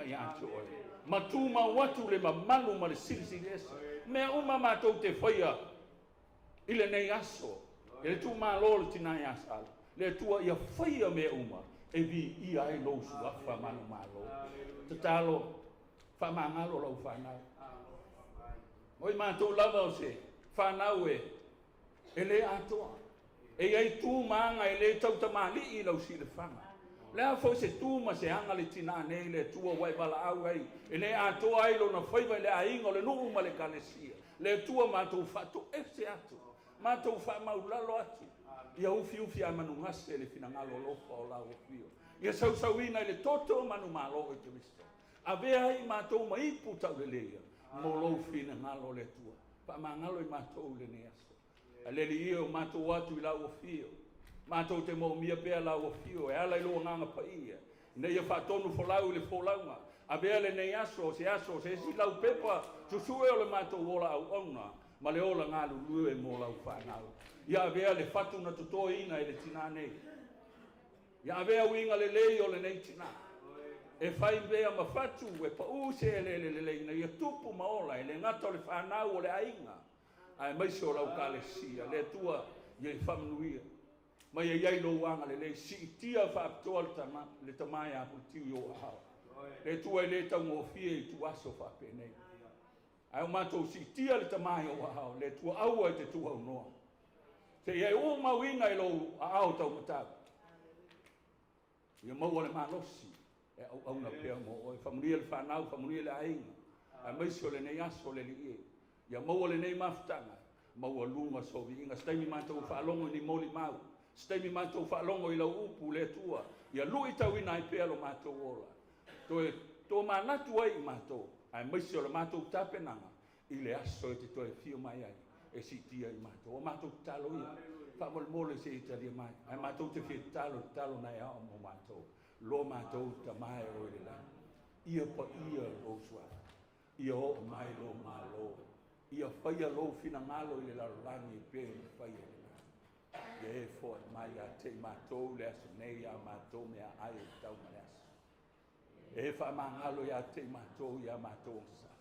ia te oe, ma tumau atu le mamalu ma le silisili ese. Mea uma matou te faia i lenei aso, i le itumalo o le Tina ia Sala, le Atua ia faia mea uma e viia ai lou suafa manumalo. Tatalo, faamagalo lau fanau. O i matou lava o se fanau e le atoa. E i ai tu ma aga e le tautamalii i lau silafaga. O le a foi se tu ma se aga le tina nei le Atua ua e valaau ai, e le atoa ai lona faiva i le aiga o le nuu ma le ekalesia. Le Atua matou faatoese atu, matou faamaulalo atu, ia ufiufi a manugase le finagalo alofa o lau afio. Ia sausauina i le toto manumalo o Keriso. Avea ai matou ma ipu tauleleia mo lou finagalo le Atua. Faamagalo i matou i lenei aso. Aleli ia o matou atu i lau afio. Matou te moomia pea lau afio e ala i lou agaga paia. Ina ia faatonu folau i le folauga. Avea lenei aso, o se aso, se isi lau pepa, susue o le matou ola auauna, ma le ola galulue mo lau fanau. Ia avea le fatu na totoina e le tina nei. Ia avea uiga lelei o lenei tina. E fai mea ma fatu, e pau se eleele lelei ina ia tupu ma ola, e le gata o le fanau o le aiga, aemaise o lau ekalesia. Le Atua ia i faamanuia. Ma ia iai lou agalelei, siitia faapitoa le tama ia Puletiu i ou aao. Le Atua e le taugofie i tuaso faapenei. Ae o matou siitia le tama i ou aao, le Atua aua e te tuaunoa. Se ia e umauina i lou aao taumatau. Ia maua le malosi e auauna pea mo oe. Faamanuia le fanau, faamanuia le aiga, aemaise o lenei aso le Alii e. Ia maua lenei mafutaga, maua luga soviiga. Se taimi matou faalogo i ni molimau, se taimi matou faalogo i lau upu le Atua, ia luitauina ai pea lo matou ola. Toe tomanatu ai i matou, aemaise o le matou tapenaga i le aso e te toe afio mai ai, e siitia i matou. O matou tatalo ia, faamolemole se i talia mai. Ae matou te fia tatalo, tatalo na e ao mo matou. Lo matou tama e oe le lagi. Ia paia lou suafa. Ia oo mai lou malo. Ia faia lou finagalo i le lalolagi e pei ona faia i le lagi. Ia e foai mai ia te i matou le aso nei a matou meaai e tatau ma le aso. E faamagalo ia te i matou ia matou agasala.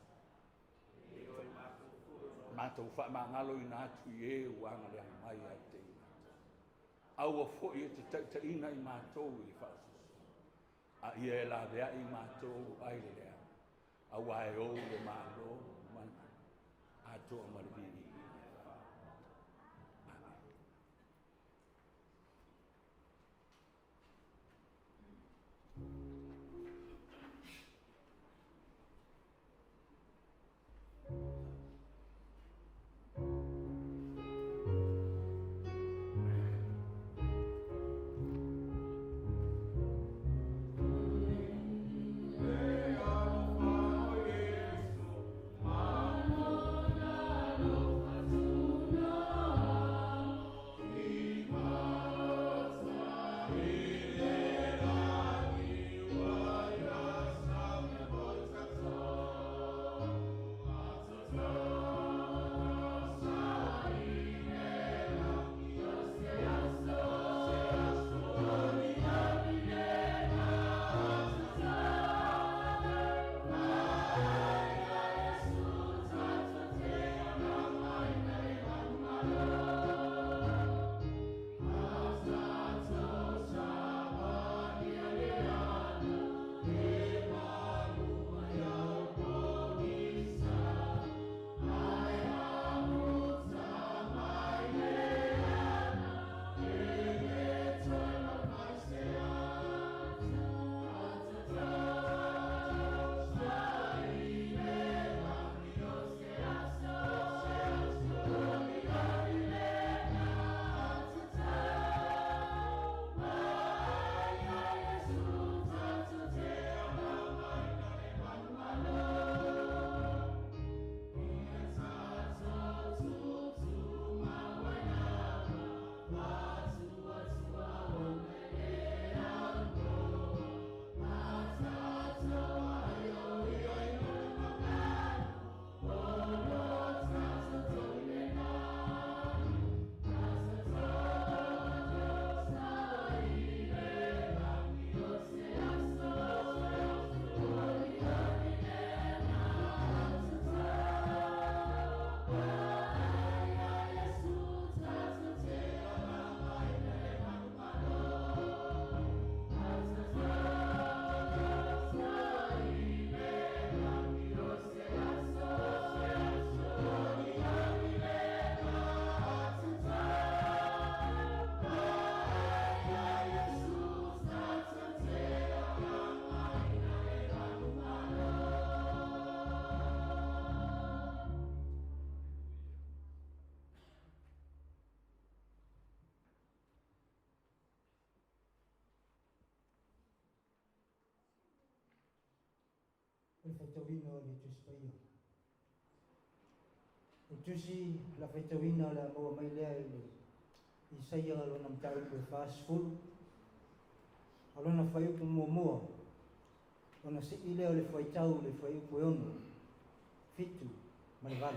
Matou faamagaloina atu i e ua agaleaga mai ia te i matou. Aua foi e te taitaiina i matou i le faaososo. A ia e laveai i matou ai le leaga. Aua e ou le malo mana atoa ma le viiga. Amen. E alofa o Iesu, O le faitauina o le Tusi Paia. O le Tusi la faitauina o le a maua mai lea i le Isaia lona mataupu e 40, a lona fuaiupu muamua, ona sii lea o le fuaitau le fuaiupu e 6, 7 ma le 8.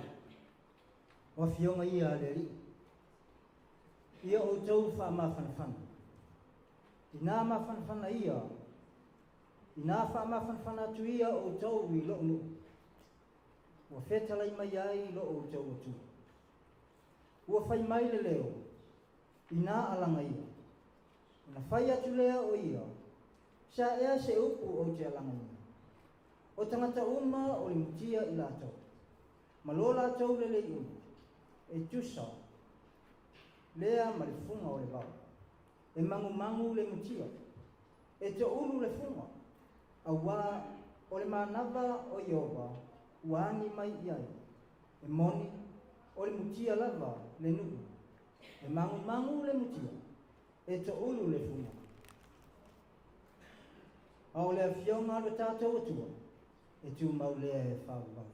O afioga ia a le Alii. Ia outou faamafanafana. Ina mafanafana ia, ina faamafanafana atu ia outou i lou nuu, ua fetalai mai ai lo outou Atua. Ua fai mai le leo, ina alaga ia. Ona fai atu lea o ia, sa ea se upu ou te alagaina. O tagata uma o le mutia i latou, ma lo latou lelei uma, e tusa lea ma le fuga o le vao. E magumagu le mutia, e toulu le fuga, auā o le manava o Ieova ua agi mai i ai. E moni, o le mutia lava le nuu, e magumagu le mutia, e toulu le fuga. A o le afioga a lo tatou Atua, e tumau lea e faavavau.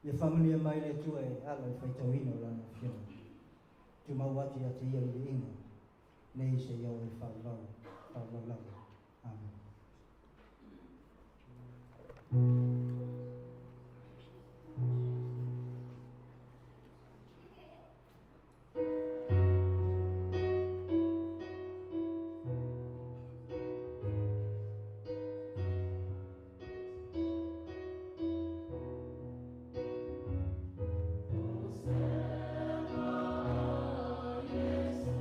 Ia faamanuia mai le Atua e ala i le faitauina o Lana afioga. Tumau atu ia te ia le viiga, nei seia oo i le faavavau, faavavau lava. Amen. Hosanna, Iesu.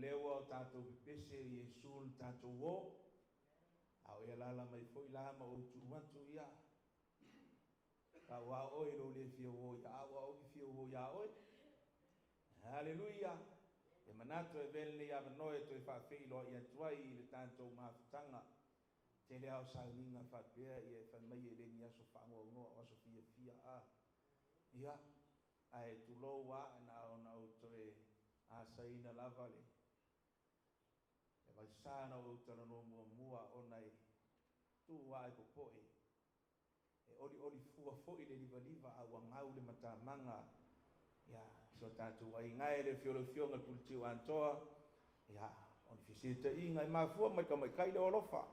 lea ua o tatou pepese i Iesu le tatou uō, a o e alaala mai foi la ma ou tuu atu, ia, aua o oe i lou le fia uō ia au, a ou te fia uō iā oe. Haleluia! E manatu e avea lenei avanoa e toe faafeiloai atu ai i le tatou mafutaga. Tele lava o sauniga faapea ia e fai mai e le ni aso faanoanoa o aso fiafia a. Ia, ae tulou lava na ona ou toe asaina lava le vaisa na ou talanoa muamua ona e tuu lava e popoe. E olioli fua foi le livaliva a ua gau le matamaga ia si o tatou aiga e le afio o le Afioga i le Puletiu Atoa, ia, o le fesetaiga e mafua mai tamaitai lea o alofa.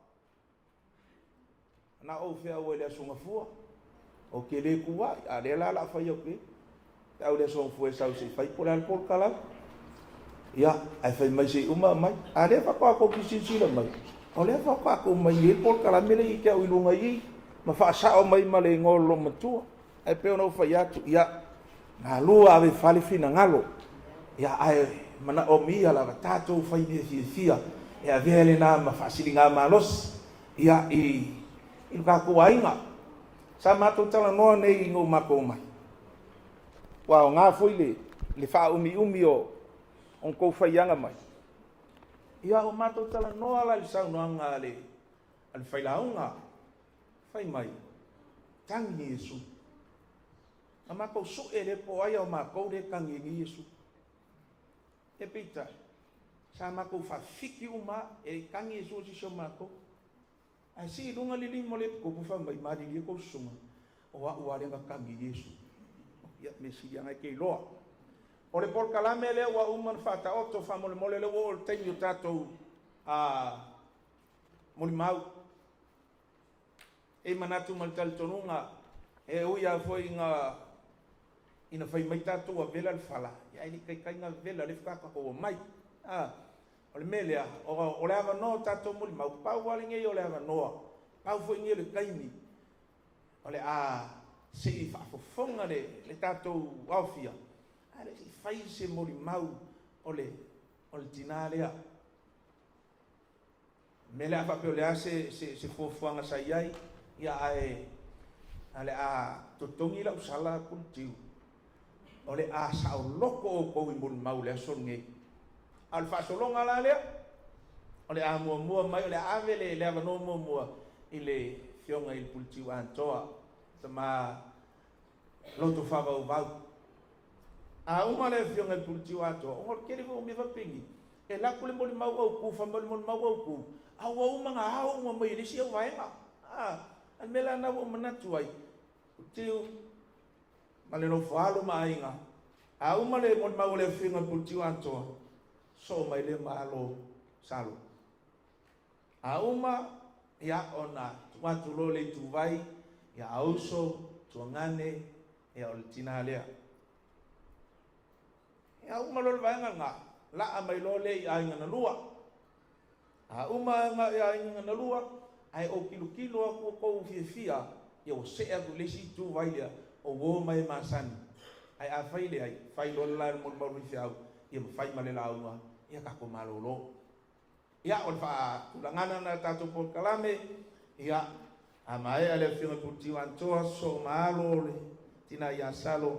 Na ou feau ai i le Aso Gafua, ou te le tu ai, a lea la o le a fai atu i ai. Feau i le Aso Gafua e sau se i fai po o le a le polokalame. Ia, ae fai mai se i uma aumai. A lea faatoa tou te silasila mai, o lea faatoa tou mai ai le polokalame lea ia te au i luga i i, ma faasao mai ma le igoa o le loomatua. Ae pei ona ou fai atu, ia, galua ave i fale finagalo, ia, ae manaomia lava tatou fai mea fiafia e avea lena ma faasiligamalosi, ia, i lo tatou aiga. Sa matou talanoa nei ina ua matou omai, ua aoga foi le faaumiumi o tou faiaga mai. Ia, ua matou talanoa la i le saunoaga a le failauga, fai mai, tagi Iesu. Na matou sue lea po o ai a o matou lea e tagi ai nei Iesu. E peitai, sa matou faafiki uma e le i tagi Iesu i se isi o matou. Ae sii i luga le lima o le epikopo fai mai, malilie tou susuga, o au lava lea na tagi i Iesu. Ia, mea sili lava na e te iloa. O le polokalame lea ua uma ona faataoto, faamolemole o lea ua oo i le taimi o tatou molimau. E manatu ma le talitonuga, e ui lava foi ina fai mai tatou ua vela le fala, ia ae le i taitai ona vela, o lea faatoa tatou omai. O le mea lea, o le avanoa o tatou molimau, pau lava lenei o le avanoa, pau foi lenei o le taimi o le a se i faafofoga le tatou aofia, ae le i fai se molimau o le tinã lea. O le mea lea a faapea o le a se fuafuaga sa i ai, ia ae o le a totogi lau sala Puletiu, o le a saoloto outou i molimau i le aso lenei. A o le faasologa la lea, o le a muamua mai, o le a ave le avanoa muamua i le Afioga i le Puletiu Atoa, tama loto faavauvau. A uma le Afioga i le Puletiu Atoa, ona o le tele foi o mea faapeni, e alu atu le molimau autu, fai mai le molimau autu, a ua uma ona ao uma mai e le isi auvaega. A, o le mea la lena ua ou manatu ai, Puletiu ma le nofo a alo ma aiga, a uma le molimau a le Afioga i le Puletiu Atoa, soo mai lea ma alo Salo. A uma, ia, ona tuu atu loa le ituvai ia Auso, Tuagane, ia o le tinã lea. Ia uma loa le vaega lena, laa mai loa lea i aiga na lua. A uma i aiga na lua, ae ou tilotilo atu ua tou fiafia, ia ua see atu i le isi ituvai lea, o uo ma e masani. Ae afai e leai, fai loa le la molimau a le faifeau, ia ma fai ma le lauga, ia tatou malolo. Ia, o le faatulagaga lena o le tatou polokalame, ia, a maea le Afioga i le Puletiu Atoa, sosoo ma alo le tina ia Salo,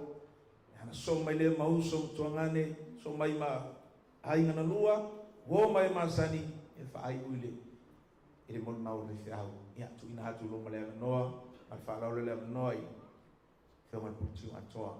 ona sosoo mai lea ma uso ma tuagane, sosoo mai ma aiga na lua, uo ma e masani, e faaiu i le i le molimau a le faifeau. Ia, tuuina atu loa ma le avanoa, ma le faaaloalo le avanoa i le Afioga i le Puletiu Atoa.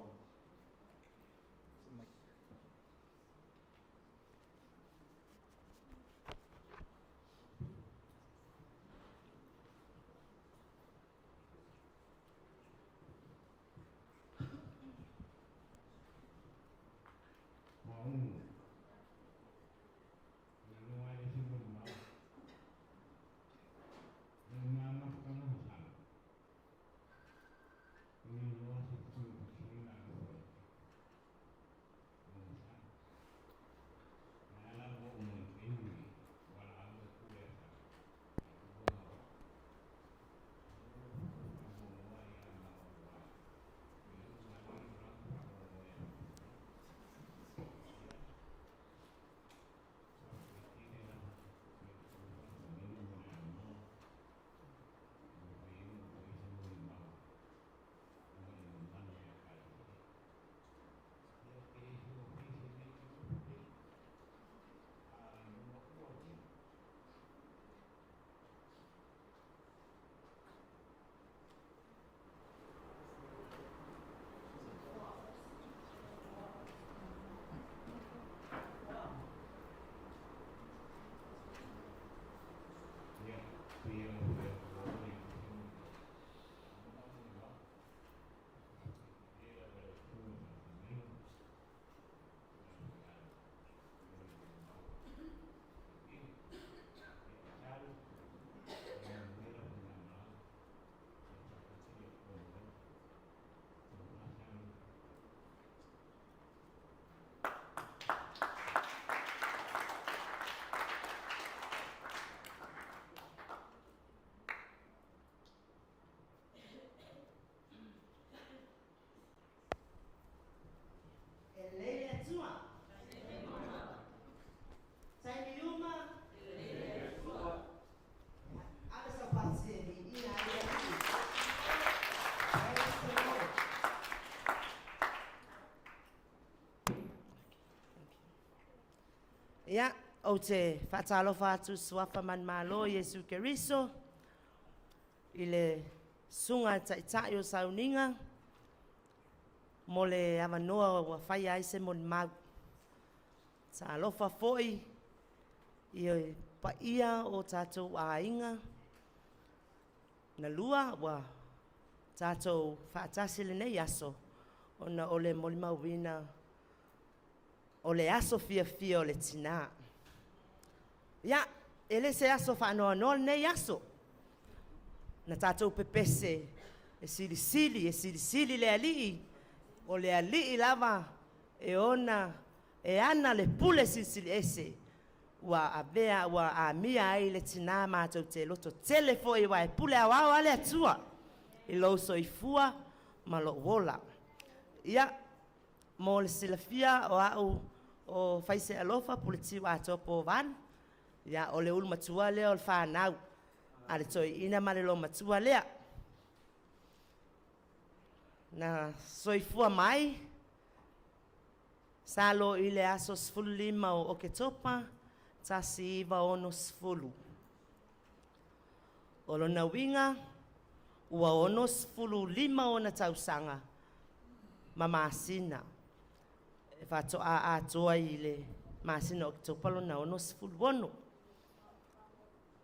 Ia, ou te faatalofa atu i Suafa Manumalo Iesu Keriso i le Susuga Taitai o Sauniga mo le avanoa ua faia ai se molimau. Talofa foi i paia o tatou aiga na lua ua tatou faatasi lenei aso ona o le molimauina o le aso fiafia o le tina. Ia, e le se aso faanoanoa lenei aso. Na tatou pepese e silisili, e silisili le Alii, o le Alii lava e ona e ana le pule silisili ese ua avea ua amia ai le tinā matou te loto tele foi aua e pule aoao lava le Atua i lou soifua ma lou ola. Ia, mo le silafia o au o Faisealofa Puletiu Atoa po o Valu, ia o le ulu matua lea o le fanau a le toeaina ma le olomatua lea. Na soifua mai sa lo i le aso 15 o Oketopa 1960. O lona uiga, ua 65 ona tausaga ma masina e faatoa atoa i le masina o Oketopa lona 66.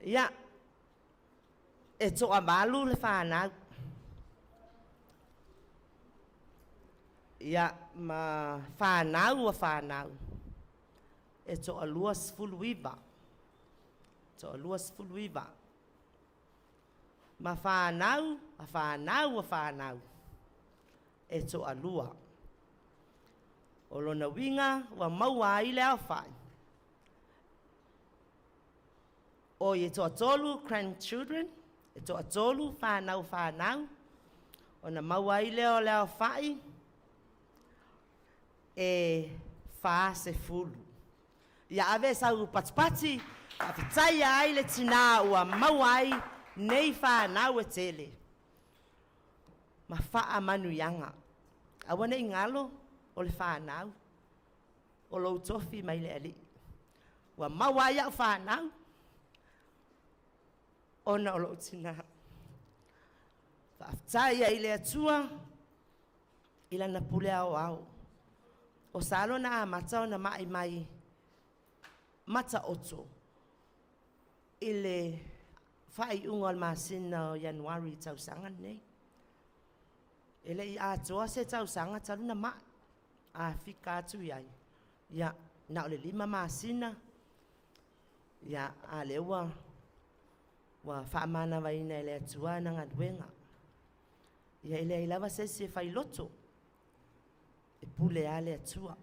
Ia, e toavalu le fanau. Ia, ma fanau ua fanau, e toalua 19. Toalua 19. Ma fanau, a fanau a fanau, e toalua. O lona uiga ua maua ai le aofai oi e toatolu grandchildren, e toatolu fanau fanau, ona maua ai lea o le aofai e 40. Ia ave sau patipati, faafetaia ai le tinā ua maua ai nei fanau e tele ma faamanuiaga. Aua ne i galo o le fanau o lou tofi mai le Alii. Ua maua ai au fanau ona o lou tinā. Faafetai ai i le Atua i lana pule aoao. O sa lona amata ona mai mai Mataoto i le faaiuga o le masina o Ianuari i le tausaga lenei. E le i atoa se tausaga talu ona mai, a fika atu i ai, ia, na o le 5 masina, ia, a o lea ua faamanavaina e le Atua ana galuega. Ia e leai lava se isi e failoto, e pule lava le Atua.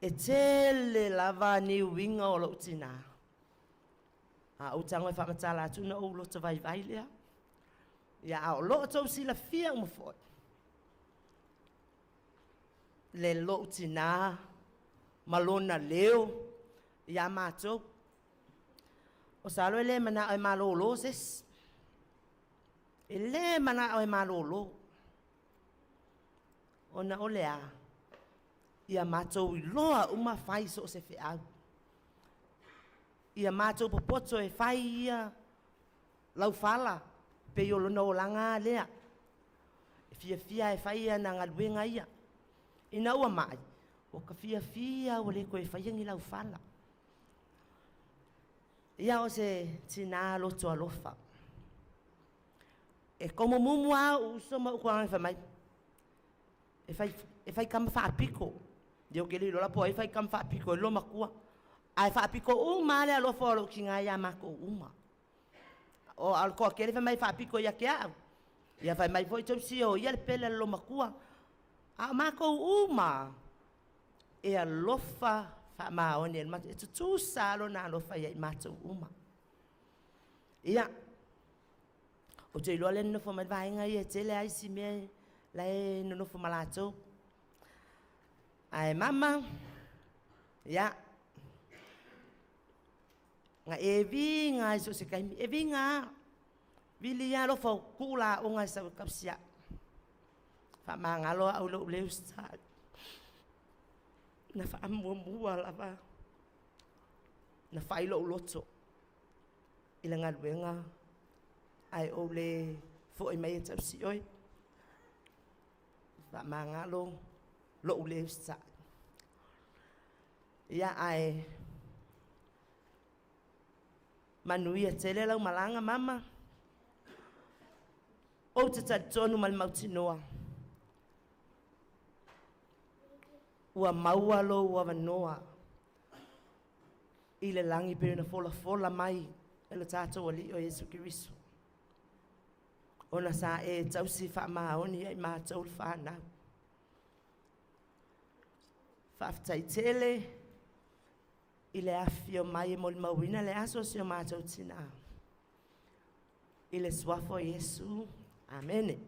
E tele lava ni uiga o lou tinā. A ou tago e faamatala atu ona ou loto vaivai lea. Ia, a o lo o outou silafia uma foi le lou tinā ma lona leo ia matou. O Salo e le manao e malolo se isi. E le manao e malolo. Ona o le a? Ia matou iloa uma fai so o se feau. Ia matou popoto e fai ia laufala, pei o lona olaga lava lea. E fiafia e fai ana galuega ia. Ina ua mai, ua ta fiafia ua le toe faia ni laufala. Ia o se tinā loto alofa. E tomo mumu lava ou uso ma ou tuaga fai mai, e fai, e fai tama faapito. Ia ou te le iloa la po o ai e fai tama faapito ai le loomatua. Ae faapito uma lava le alofa o lou tinā ia matou uma. O a o le toatele fai mai e faapito ia te au. Ia fai mai foi tausi o ia le pele a le loomatua. A o matou uma e alofa faamaoni e le matou, e tutusa lava lona alofa ia i matou uma. Ia, ou te iloa lea e nonofo mai le vaega ia e tele lava isi mea la e nonofo ma latou. Ae mama, ia, na e viga lava i so o se taimi, e viga lava, vili lava alofa tuu laoga e sau e tausi au. Faamagalo au i lou le usitai. Na faamuamua lava na fai lou loto i le galuega ae ou le fo'i mai e tausi oe. Faamagalo lou le usitai. Ia ae manuia tele lau malaga mama. Ou te talitonu ma le mautinoa ua maua lou avanoa i le lagi pei ona folafola mai e lo tatou Alii o Iesu Keriso, ona sa e tausi faamaoni ai matou le fanau. Faafetai tele i le afifio mai e molimauina le aso o si o matou tinā. I le suafa o Iesu, amene.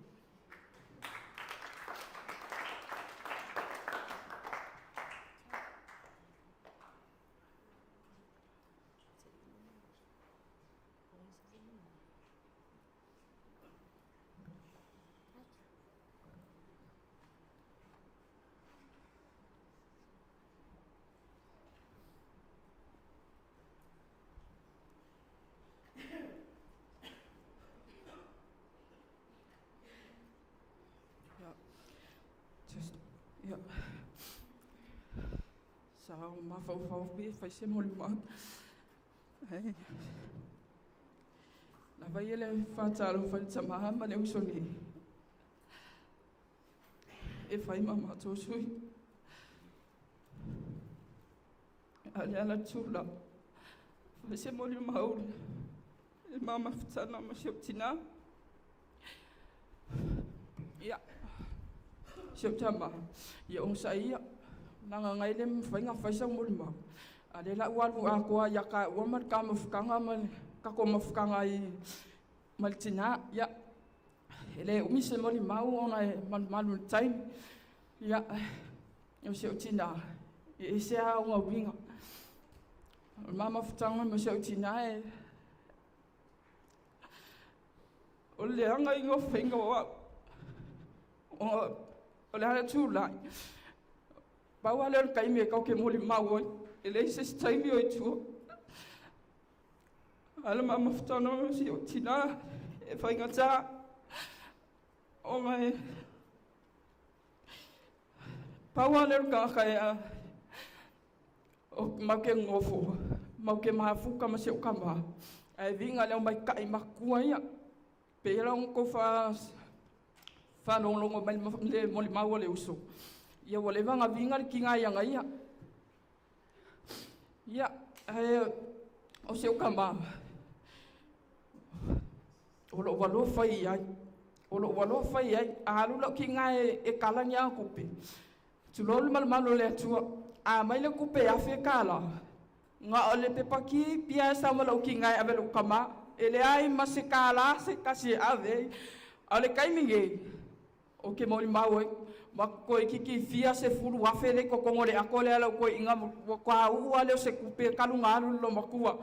Ia, sa o mafaufau pe fai se molimau. Ae lava ia le faatalofa i le tama ma le uso nei e fai ma matou sui. A o le ala tula, fai se molimau i le ma mafutaga ma si ou tinā. Ia, si ou tama, ia onosai ia, leaga ngai le mafai ona fai sau molimau. A lea la ua alu atoa ia taua ma le ta mafutaga ma le tatou mafutaga i ma le tinā. Ia, e le umi se molimau ona e malumalu i le taimi. Ia, o si ou tinā, e ese lava ona uiga. O le ma mafutaga ma si ou tinā e o le leaga ia o faiga o au. O le ala tulai, pau lava lea o le taimi e tatou te molimau ai, e leai se isi taimi o i tua. A o le ma mafutaga ma si ou tinā e faigata ona e pau lava lea o le tagata e o mau te nofo, mau te mafuta ma si ou tama, ae viga le aumaitai matua ia. Pei la ona tou faalogologo mai le molimau a le uso, ia ua leva ona viga le tiga ia ia. Ia, ae o si ou tama, o lou alofa i ai, o lou alofa i ai, a alu lau tiga e kala ni ana tupe, tulou le malumalu o le Atua, a mai le tupe $1,000, na o le pepa kipi ae sau ma lau tiga e ave lou tama, e leai ma se kālā se tasi e ave ai. A o le taimi nei, ou te molimau ai, ma toeitiiti fia 10,000 le i totonu o le ato lea lau toeaina, ua toa uu lava lea o se tupe talu ona alu le loomatua.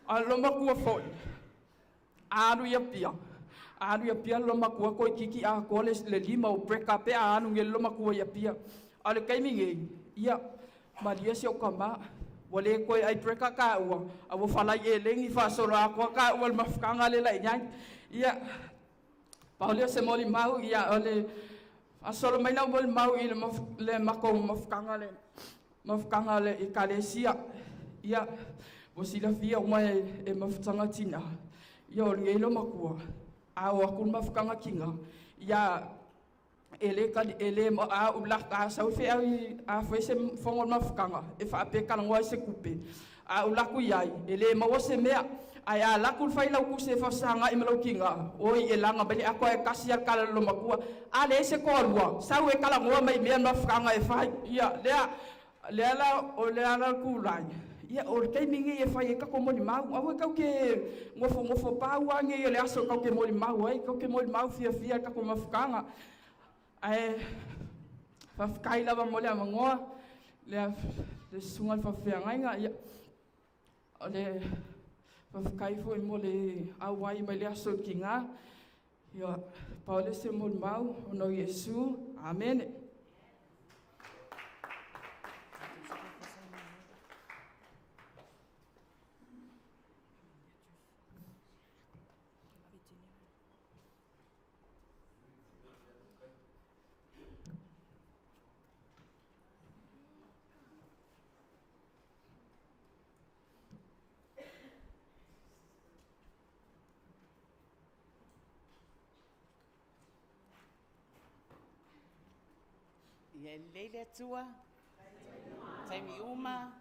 A o le loomatua foi, a alu i Apia, a alu i Apia le loomatua toeitiiti atoa le lima o breaker pe a alu nei le loomatua i Apia. A o le taimi nei, ia, malie si ou tama, ua le toe ai breaker taua, a ua falai elegi faasolo atoa taua le mafutaga le la i ai. Ia, pau lea o se molimau, ia, o le faasolo mai lau molimau i le matou mafutaga le mafutaga le ekalesia. Ia, ua silafia uma e mafutaga tinā, ia o lenei loomatua, a o atu le mafutaga tinā, ia, e le tali e le a u la a sau feau a fai se fono o le mafutaga e faapea e talanoa ai se tupe, a ou laku i ai e le maua se mea. Ae a laku le failautusi e faafesagai ma lau tiga, oi e laga mai le ato ae tasi lava le tala a le loomatua, a leai se toalua sau e talanoa mai i mea le mafutaga e fai. Ia lea lea la o le ala tulai, ia o le taimi lenei e fai ai tatou molimau. Aua tatou te nofonofo pau lava nei o le aso tatou te molimau ai, tatou te molimau fiafia i le tatou mafutaga. Ae faafetai lava mo le avanoa le le susuga i le faafeagaiga. Ia, o le faafetai foi mo le auai mai le aso i le tiga. Ia, pau lea o se molimau ona o Iesu. Amene. Ia e lelei le Atua. Taimi uma.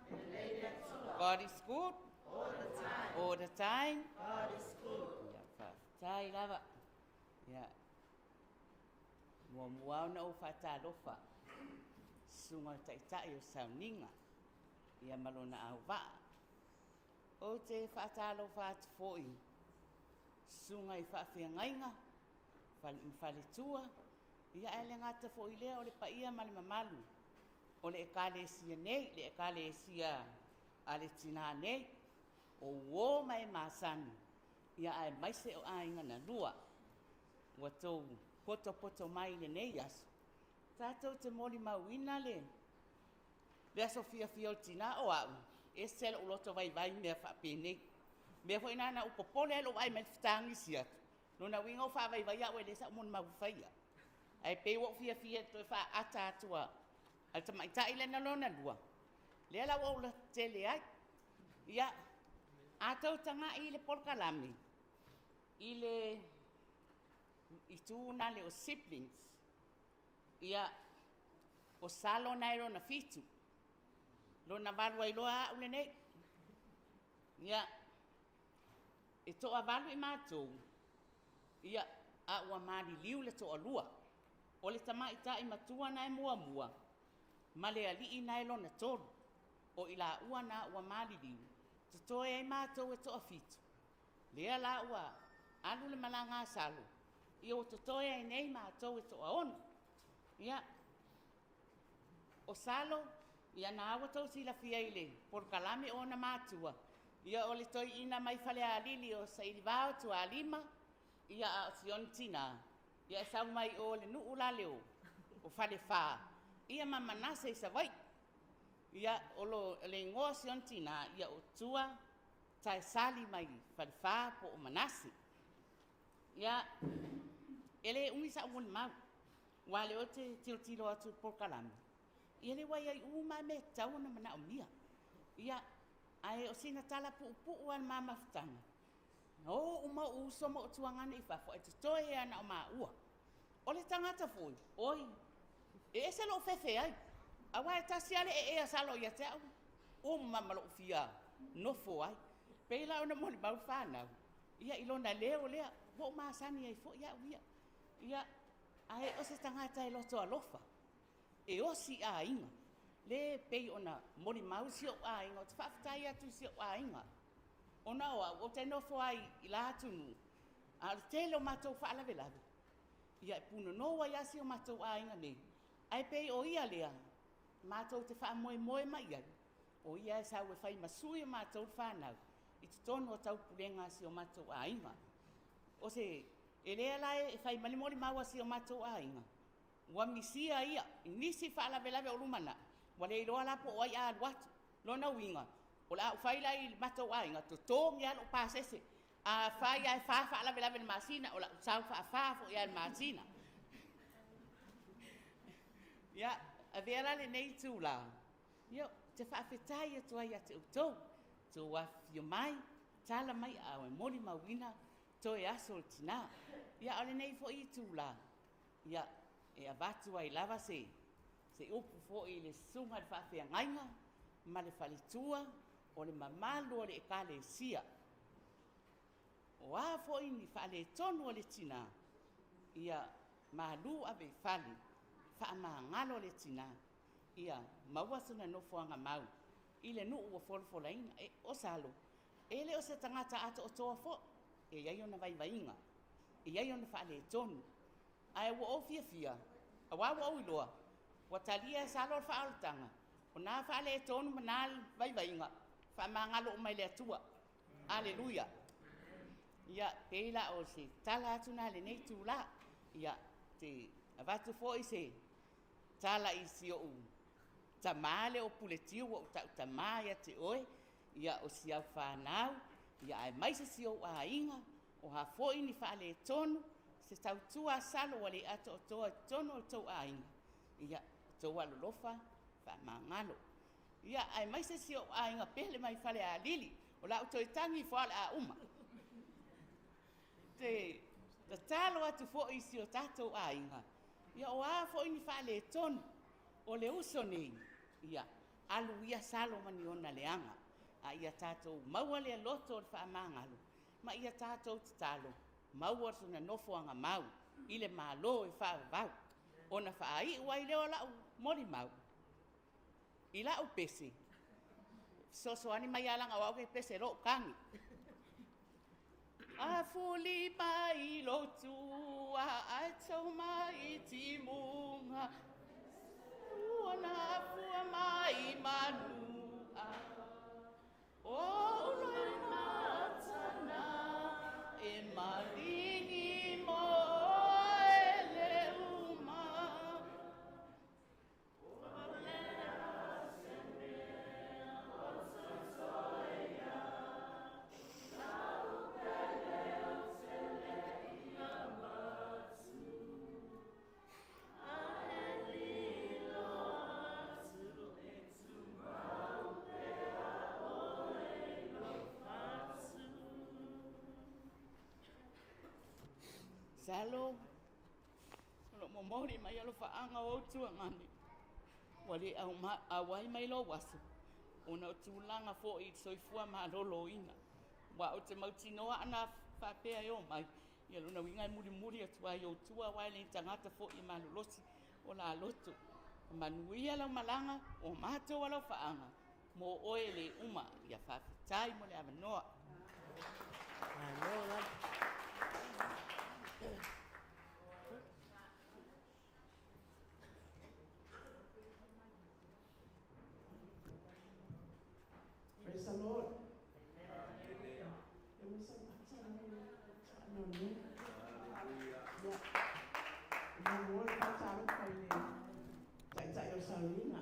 God is good. All the time. All the time. God is good. Ia, faafetai lava. Ia, muamua ona ou faatalofa susuga o le taitai o sauniga ia ma lona auvaa. Ou te faatalofa atu foi susuga i faafeagaiga ma faletua, ia ae le gata foi i lea o le paia ma le mamalu o le Ekalesia nei, le Ekalesia a le Tinā nei, o uō ma e masani, ia aemaise o aiga na lua. Ua tou potopoto mai i lenei aso, tatou te molimauina le le aso fiafia o le tinā, o au, e ese lou loto vaivai i mea faapenei. Mea foi na na ou popole ai lou vaai mai i le fetagisi atu, lona uiga ua faavaivai au e leai sau molimau e faia. Ae pei ua ou fiafia e toe faaata atu a le tamaitai lea na lona lua, lea la ua ou lototele ai. Ia, a tou tagai i le polokalame, i le itu na le o siblings, ia, o Salo na e lona fitu, lona valu ai loa au lenei. Ia, e toavalu i matou, ia, a ua maliliu le toalua. O le tamaitai matua na e muamua, ma le alii na e lona tolu. O i laua na ua maliliu, totoe ai matou e toafitu, lea la ua alu le malaga a Salo, ia ua totoe ai nei matou e toaono. Ia, o Salo, ia na ua tou silafia i le polokalame o ona matua, ia o le toeaina mai Falealili o Sailivao Tualima, ia a o si ona tinā, ia e sau mai o le nuu la le o Falefa, ia ma Manase i Savaii. Ia, o lo, le igoa o si ona tinā, ia o Tua Taesali mai Falefa po o Manase. Ia, e le umi sa'u molimau, aua o lea ou te tilotilo atu i le polokalame, ia lea ua i ai uma lava mea e tatau ona manaomia. Ia, ae o sina tala puupuu lava i le ma mafutaga, na o uma ou uso ma ou tuagana i fafo ae totoe ai lava na o maua. O le tagata foi, oi, e ese lou fefe ai, aua e tasi lava le ee a Salo ia te au, uma ma lou fia nofo ai. Pei la ona molimau le fanau, ia i lona leo lea, ua ou masani ai foi au ia. Ia, ae o se tagata e loto alofa, e osi i aiga, le pei ona molimau si ou aiga, ou te faafetai atu i si ou aiga, ona o au, ou te nofo ai i la atunuu, a o le tele o matou faalavelave, ia e punonou ai lava si o matou aiga nei, ae pei o ia lea, matou te faamoemoe mai i ai, o ia e sau e fai ma sui o matou le fanau i totonu o taupulega a si o matou aiga. O se, e lea la e fai mai le molimau a si o matou aiga, ua misia ia i nisi faalavelave o lumanai, ua le iloa la po o ai a alu atu. Lona uiga, o le a ou fai la i le matou aiga, totogi lava lou pasese. A fai lava e fa faalavelave i le masina, o lau sau faafa foi lava i le masina. Ia, avea la lenei itulā, ia, ou te faafetai atu ai ia te outou, outou afifio mai, tala mai aao e molimauina toe aso o le tinā. Ia, a o lenei foi itulā, ia, e avatu ai lava se, se upu foi i le susuga i le faafeagaiga ma le faletua o le mamalu o le Ekalesia. O a foi ni faaletonu o le tinā, ia malu ave i fale, faamagalo le tinā, ia maua sona nofoaga mau i le nuu ua folafolaina. E, o Salo, e le o se tagata atoatoa foi, e i ai ona vaivaiga, e i ai ona faaletonu. Ae ua ou fiafia, aua ua ou iloa, ua talia e Salo le faaolataga, o na faaletonu ma na vaivaiga, faamagalo uma e le Atua. Aleluia! Ia, pei la o se tala atu na i lenei itulā. Ia, te avatu foi se tala i si ou tamā lea o Puletiu, ua ou ta'u tamā ia te oe, ia, o si au fanau, ia, aemaise si ou aiga, o a foi ni faaletonu, se tautua a Salo ua le atoatoa i totonu o le tou aiga, ia, outou alolofa, faamagalo. Ia, aemaise si ou aiga pele mai Falealili, o le a ou toe tagi ifo lava o le a uma. Te tatalo atu foi i si o tatou aiga, ia o a foi ni faaletonu, O le uso nei, ia, alu ia salo ma ni ona leaga, a ia tatou maua le loto o le faamagalo, ma ia tatou tatalo, maua sona nofoaga mau i le Malo e faavavau, ona faaiu ai lea o lau molimau i lau pese, fesoasoani mai lava leaga o au e pese loa ou tagi. A fuli mai lou tua ae tou mai timuga, ua nafua mai manua. O Loimatana e maligi mo ele uma. Salo, o lo o momoli mai alofaaga o ou tuagane, ua le auai mai lou aso, ona o tulaga foi i le soifua maloloina. Aua ou te mautinoa ana faapea e o mai, ia lona uiga e mulimuli atu ai i ou tua, aua e le ni tagata foi e malolosi o la loto. Manuia lau malaga, o matou alofaaga mo oe e le uma. Ia faafetai mo le avanoa. Malo lava. Praise the Lord. Taitai o Sauniga,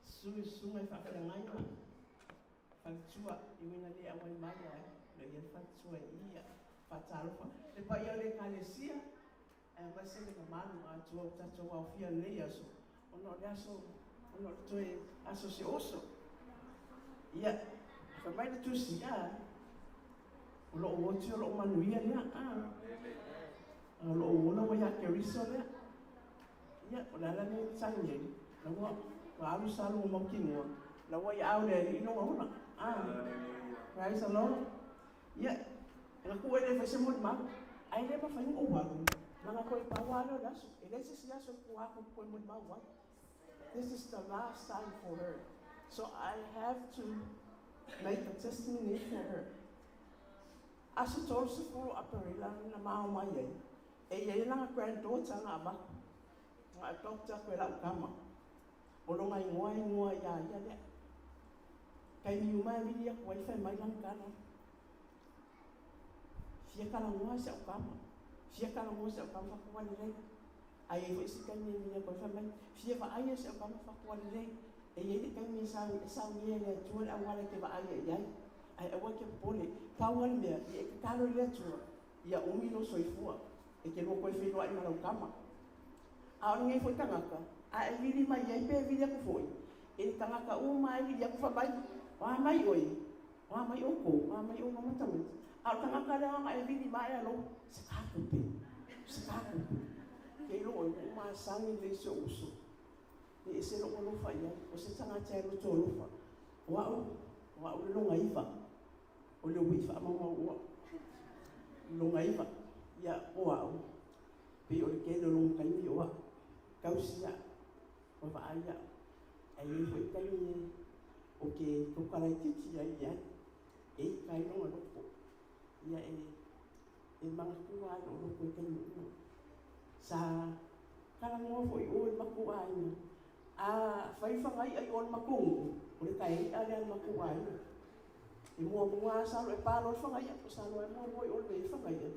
susuga i faafeagaiga, faletua i uiga le auai mai ai, o lea i ai le faletua i i, ia faatalofa. Le paia o le Ekalesia, aemaise le mamalu atoa ua tatou aofia i lenei aso, ona o le aso, ona o le toe aso o si ou uso. Ia, fai mai le Tusi, a, o lou oti o lou manuia lea, a, o lou ola ua ia Keriso lea. Ia, o le ala lea e tagi ai, la ua, ua alu sa lou mautinoa, la ua i aao o le Alii lou ola. A, praise the Lord. Ia, e laku e le fai se molimau, ae le mafai ona ou alu, leaga toe pau lava lea o le aso. E leai se isi aso e tua atu toe molimau ai. This is the last time for her. So I have to make a testimony for her. Aso 30 Aperila na mao mai ai, e i ai lana granddaughter na avatu, na adopt atu e lau tama. O lona igoa e igoa ia ia lea. Taimi uma e vili atu ai fai mai lana tala, Fia talanoa si au tama, fia talanoa si au tama faatoa lelei. Ae i ai foi isi taimi e vili atu ai fai mai, Fia vaaia si au tama faatoa lelei. E i ai le taimi e saunia e le Atua le auala e te vaaia i ai, ae aua e te popole. Pau lava le mea, ia e tatalo i le Atua, ia umi lou soifua, e te lua toe feiloai ma lau tama. A o lenei foi tagata, a e vili mai ai pe vili atu foi, e le tagata uma e vili atu fai mai, O a mai oe? O a mai outou? O a mai outou ma tamaiti? A o le tagata lea ona e vili mai alo, se ka tupe, se ka tupe. Ke iloa oe, ua ou masani lelei i si ou uso. E ese lou alofa i ai, o se tagata e loto alofa. O au, o au le logaiva, o le uiʻi faamaumau o au. Logaiva, ia, o au, pei o le tele o lona taimi o au, tausi au, vaavaai au. Ae i ai foi taimi ou te tautala itiiti ai i ai, e ita ai lona loto. Ia e, e manatua ai lou loto i taimi uma. Sa talanoa foi i o i le matou aiga, a fai fagaiʻa i o i le matou nuu, o le taeiʻa lea a le matou aiga. E muamua lava sa loa e pa loa le fagaiʻa, sa loa e muamua i o i le mea e i ai le fagaiʻa.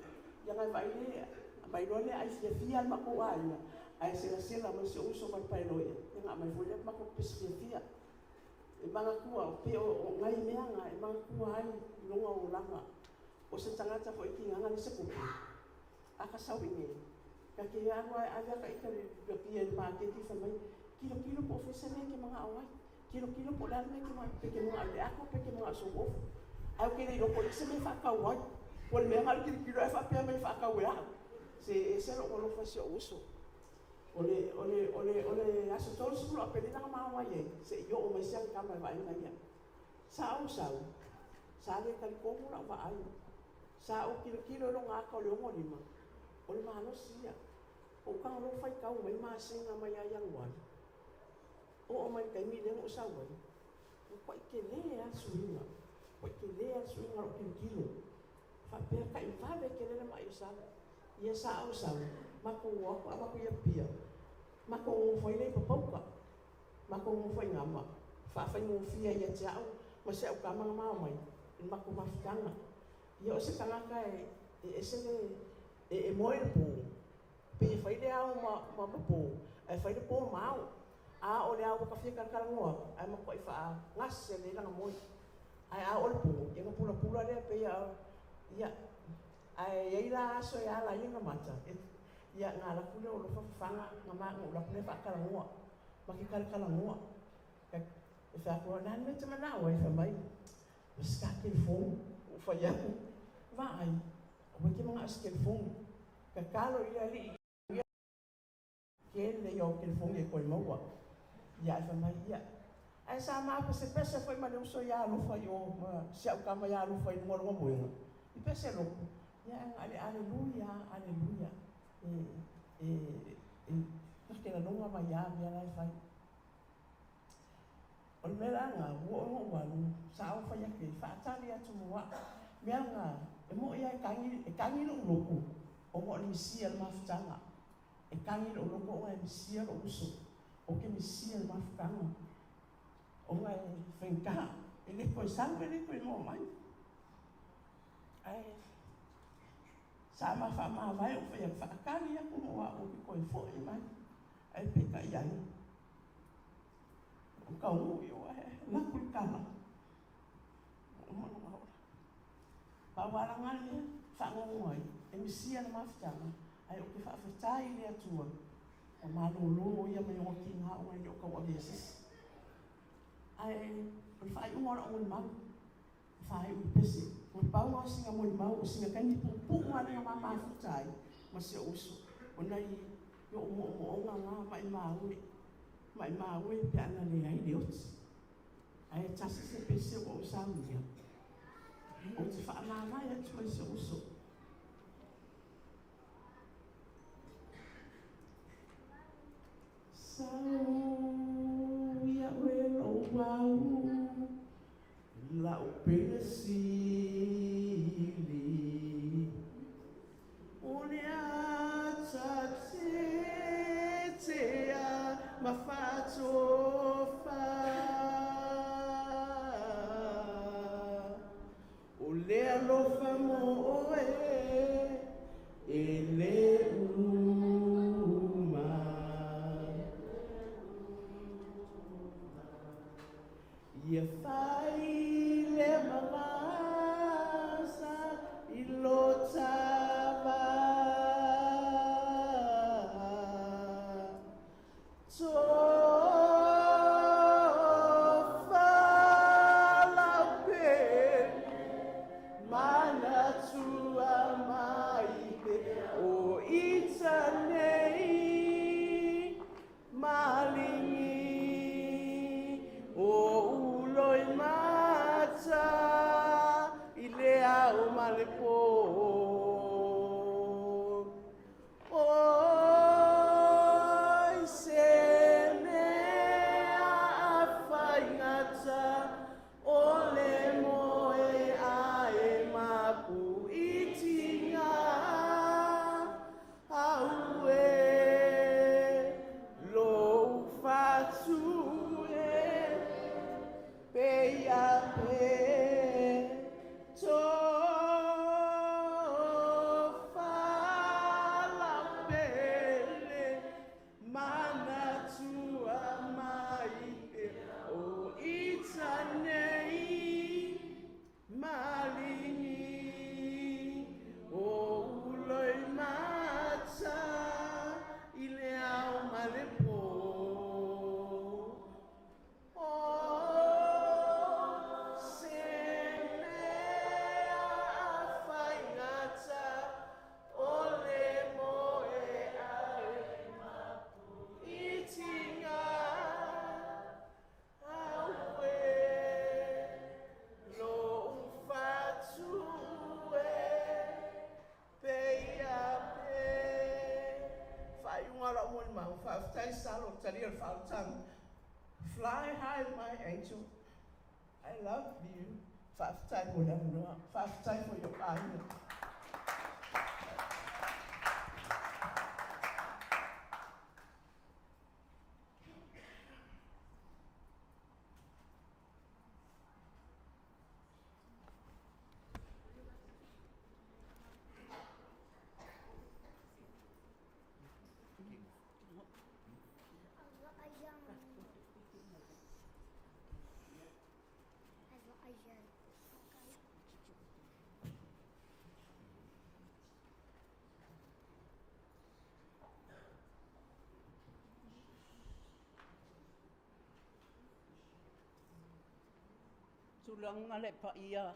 Ia na e vaai le, aumai loa le ai fiafia a le matou aiga, ae selasela mai si ou uso ma le paeloa, ia na aumai foi lea matou pepesi fiafia. E manatua, pei o nai mea na e manatua ai i lona olaga. O se tagata foi e tigaga le se kupu, a ka sau i nei, ta te alu a e ave ata ita i le pia i le maketi fai mai, Kilokilo po o fea se mea e te manao ai. Kilokilo po o le a le mea e te manao ai, pe te manao i le ato pe te manao i sou ofu. Ae ou te le iloa po o i ai se mea e faatau ai. Ua le mea na o le kilokilo ae faapea mai e faatau e au. Se e ese lou alofa i si ou uso. O le, o le, o le, o le aso 30 o Aperila na ma o mai ai, se'i oo mai si ana tama e vaai mai ai. Sa ou sau, sa le talitonu lau vaai. Sa ou tilotilo i lona ata o le 65, o le malosi ia. Ou tago loa faitau mai masina mai ia Ianuali, oo mai le taimi lea na ou sau ai, ua matuai tele lava le suiga, matuai tele lava le suiga o lou tilotilo. Faapea tai vave tele le ma'i o sau. Ia sa ou sau, matou o atu avatu i Apia, matou nonofo ai lea i Papauta. Matou nonofo ai i ina ma faafaigofie ai ia te au ma si au tama na ma omai i le matou mafutaga. Ia o se tagata e ese le e moe i le po, pei e fai le ao ma ma po, ae fai le po ma ao. A oo i le ao ua ta fia talatalanoa atu, ae matuai faagase lelei lana moe. Ae a oo i le po, ia ona pulapula lea pei a ia ae i ai la aso e ala ai ona mata, ia ona alu atu lea o alofa fafaga na ou alu atu lea faatalanoa. Ma te talatalanoa. E fai atu, o le a le mea e te manao ai? Fai mai, o se ta telefoni. Ou fai atu, vaai, aua e te manao i se telefoni. Tatalo i le Alii ia tele ia o telefoni e toe maua. Ia ae fai mai, ia, ae sa ma pesepese foi ma le uso ia Alofa i o, ma si au tama ia Alofa i luga o lona moega, i pese lotu, ia ae na o le Aleluia, Aleluia, e, e, e, na te lagona mai lava mea la e fai. O le mea la lena, ua oo ina ou alu, sa ou fai atu i ai, faatali atu mo au. Mea lena, e moni lava e tagi, e tagi lou loto ona o le misia o le mafutaga. E tagi lou loto ona e misia lou uso. Ou te misia le mafutaga ona e faigata, e le toe sau, e le toe maua mai. Ae sa ma faamavae ou fai atu, faatali atu mo au ou te toe foi mai. Ae peitai ane, ua taunuu i o ae alu atu le tala, ua uma lona ola. Pau lava la lena le mea e faanoano ai, e misia le mafutaga, ae ou te faafetai i le Atua, ua malolo o ia mai ona tiga ona e le o tauavea e se isi. Ae o le faaiuga o lau molimau, e faaiu i le pese, na pau lena o sina molimau, o sina taimi puupuu lava lea na ma mafuta ai ma si ou uso, ona i ou moomooga na, maimau e, maimau e pe a na leai le oti. Ae tasi se pese ua ou saunia, ou te faamavae atu ai i si ou uso. Sau iaʻu e lou au, la'u pele sili. O le ata tetea ma faatofa. O le alofa mo oe e le uma. Ia fai le mamasa i lo tava. Tofa lau pele, manatua mai pea o ita nei maligi o Uloimata i le ao ma le po. Oi se mea a faigata o le moe ae mapu iti ngā au e lou fatu e peia pe tofa lau pele manatua mai pea o ita nei maligi o Uloimata i le ao ma le po. O se love you. Faafetai mo le avanoa. Faafetai foi i ou aiga. Tulaga le paia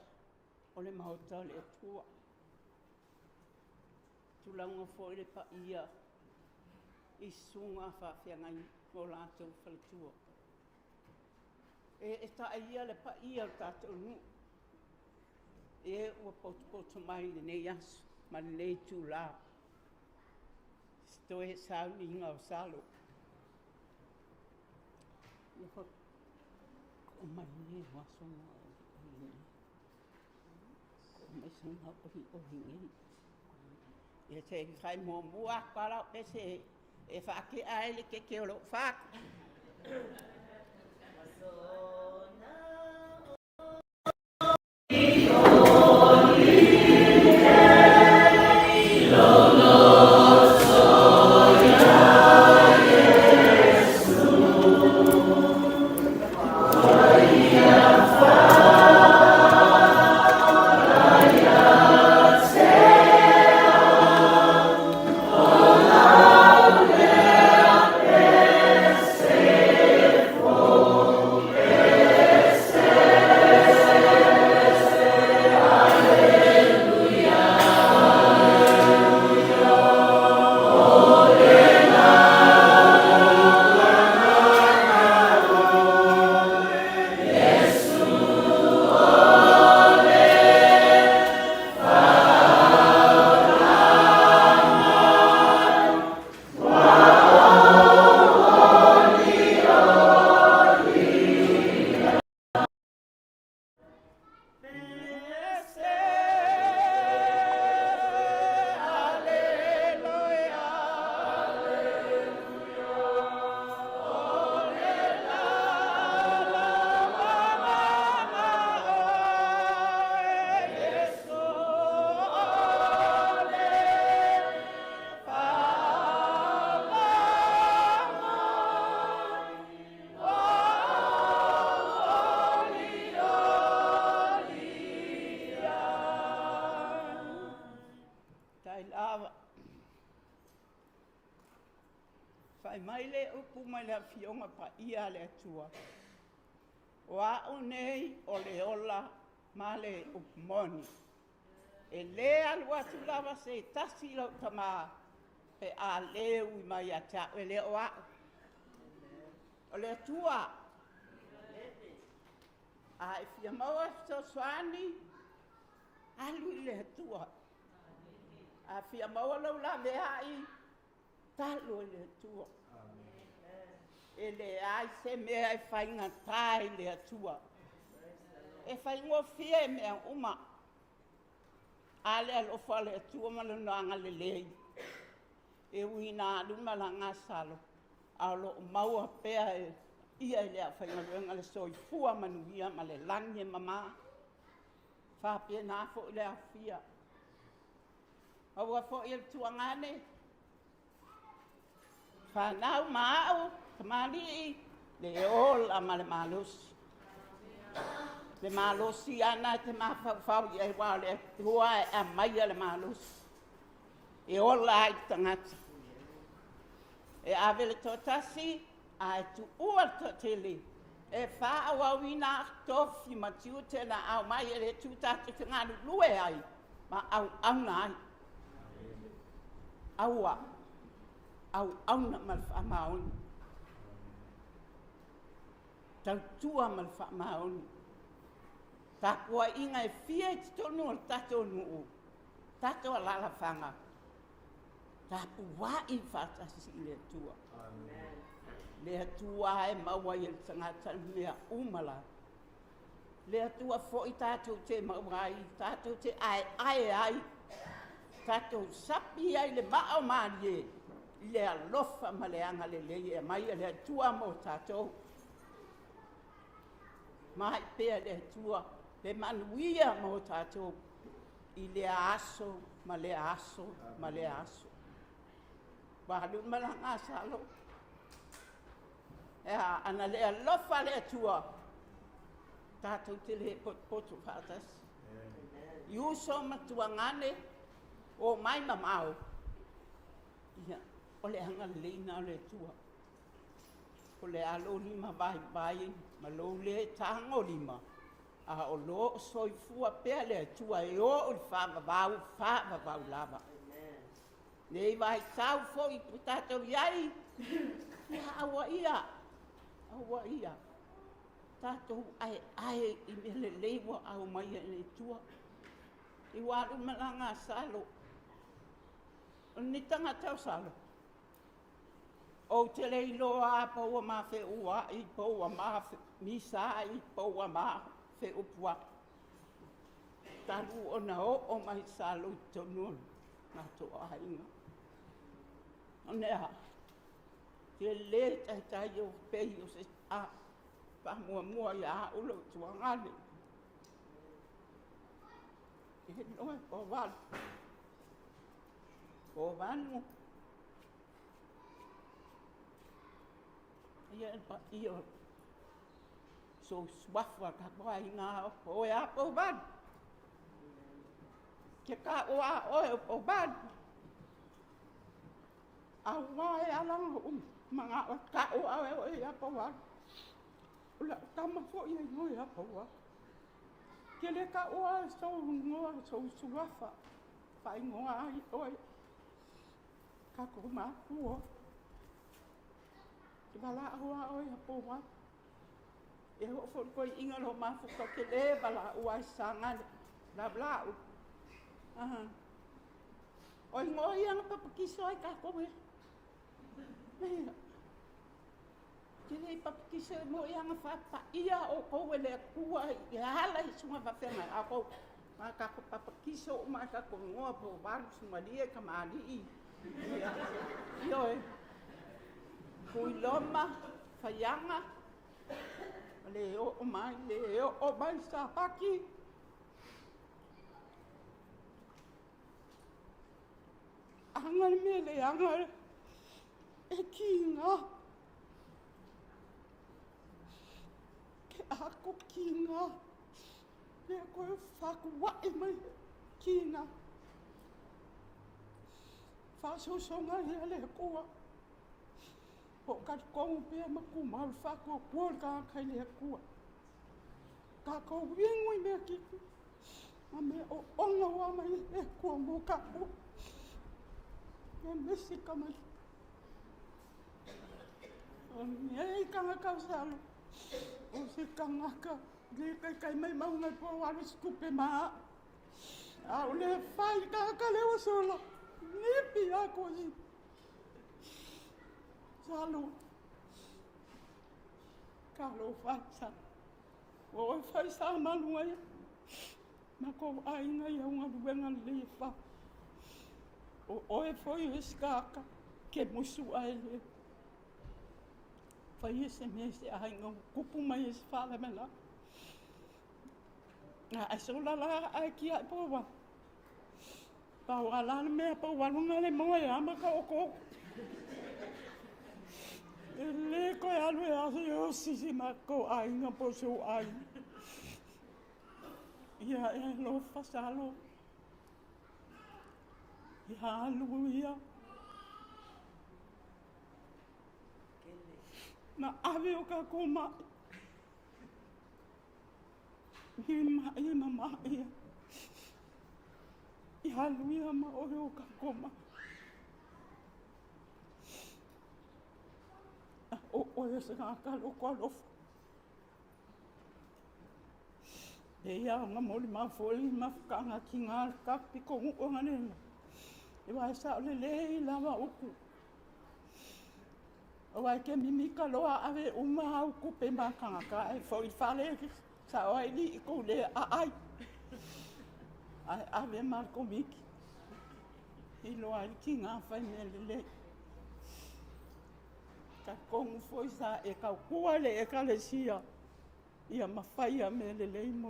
o le Maota o le Atua. Tulaga foi le paia i susuga faafeagai ma o latou faletua. E eetai ia le paia o le tatou nuu, e ua potopoto mai i lenei aso ma lenei itula i se toe sauniga o salo. Ia se i fai muamua atu lava lau pese e faatea ai le keke o lou fatu. Tai lava. Fai mai le upu mai le Afioga Paia a le Atua, O a'u nei o le ola ma le upu moni. E lē alu atu lava se tasi i lou Tamā pe a lē ui mai ia te a'u, e le o a'u, o le Atua. A e fia maua fesoasoani, alu i le Atua. A fia maua lou laveai, talo i le Atua. E leai se mea e faigata i le Atua. E faigofie mea uma. A le alofa o le Atua ma Lona agalelei, e ui ina alu le malaga a Salo, a o lo o maua pea e ia i le aufaigaluega le soifua manuia ma le lagi e mama. E faapena foi le aofia. Aua foi e le tuagane, fanau ma au, tamalii, le ola ma le malosi. Le malosi ana e te mafaufau i ai, aua o le Atua e aumaia le malosi e ola ai le tagata. E ave le toatasi ae tuua le toatele e faaauauina tofi ma tiute na aumai e le Atua tatou te galulue ai ma auauna ai. Aua, auauna ma le faamaoni. Tautua ma le faamaoni. Tapuaiga e fia i totonu o le tatou nuu, tatou alaalafaga, tapuai faatasi i le Atua. Le Atua e maua ai e le tagata mea uma lava. Le Atua foi tatou te maua ai, tatou te aeae ai, tatou sapi ai le maa o malie i le alofa ma le agalelei e aumai e le Atua mo tatou. Mai pea le Atua le manuia mo tatou i lea aso ma lea aso ma lea aso. Ua alu le malaga a Salo. Ea, ana le alofa le Atua, tatou te le potopoto faatasi. I uso ma tuagane, o mai mamao, ia, o le agalelei lena o le Atua. O le a lou lima vaivai ma lou le tagolima, a o lo o soifua pea le Atua e oo i le faavavau, faavavau lava. Nei vaitau foi ua tatou i ai, ia aua ia, aua ia, tatou aeae i mea lelei ua aumaia e le Atua. I ua alu le malaga a Salo, o ni tagata o Salo, ou te le iloa po ua ma feua'i, po ua ma misa'i, po ua ma feupua'i. Talu ona oo mai Salo i totonu o le matou aiga. O le a? Ke lē taitai o pei o se a faamuamua ia au lou tuagane. E loa po valu. Po valu. Ia e paia o sou suafa ka aiga o oe a po valu. Ke ka o a oe o po valu. Aua e ala o mga o ka o a oe ia po valu. O la tama foi e ngoe a po valu. Ke le ka o a sou ngoa sou suafa. Whaingoa ai oe. Ka ko mākua. Te wala au a oe a po valu. E ho fo koe inga lo mafuka ke le wala ua i sangale. La bla u. Aha. Oi ngoi anga papakiso ai ka koe. Mea. Ke le papakiso e mo i anga whapa ia o koe le kua i hala i sunga wawhenga a kou. Ma ka ko papakiso o ma ka ko ngoa po walu sumalia ka maali. Ia. Ioe. Kuiloma, whaianga, le o mai, le o mai sa paki. Anga le mea le anga e ki ngā. Ke ako ki ngā. Le koe whakuwae mai ki ngā. Whāsosonga ia le koa. Po ka kongu pea maku mau whakua kua ka kai le kua. Ka ko wingu i mea ki ma mea o onga wa mai e kua mō ka kua. E mesi ka mai. O nei kangaka o salo. O se kangaka. Le kai kai mai maunga po walu skupe ma. A o le fai kangaka le o sola. Nipi a ko i. Salo. Ka lo fai sa. O e fai sa malunga ia. Ma ko aiga ia unga luenga le fa. O oe foi e skaka ke musu ai le. Fai e se me se aiga kupu mai e se fala me la. A e sola la ai ki ai po wa. Pa wa la le mea pa wa lunga le moe ama ka o koko. E le koe alu e aso i o sisi ma ko aiga po so ai. Ia e lo fasalo. Ia alu ia. Na ave o ka ko mai. I mai na mai. Ia alu ia ma oe o ka ko mai. A o oe se ngā ka loko alofa. E ia nga moli ma foi ma fukanga ki ngā ka piko ngu nga nena. E wai sa o le lei lava uku. O wai ke mimika loa ave uma au kupe ma kanga ka e foi fale Sao ai alii i kou lē aai, ae ave ma le Komiti iloa ai le tiga fai mea lelei. Talitonu foi sa e tautua i le Ekalesia ia ma faia mea lelei mo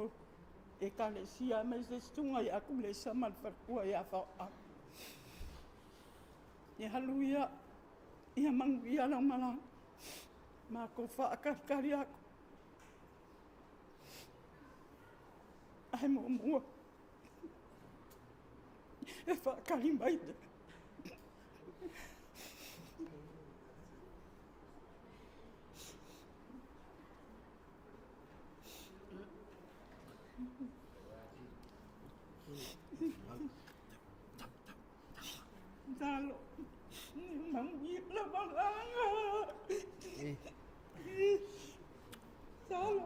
Ekalesia aemaise susuga ia Tulesa ma le faletua ia Faoa. Ia alu ia, ia manuia lau malaga, matou faatalitali atu. Ae muamua e faatali mai. Talo, manuia lau malaga. Talo.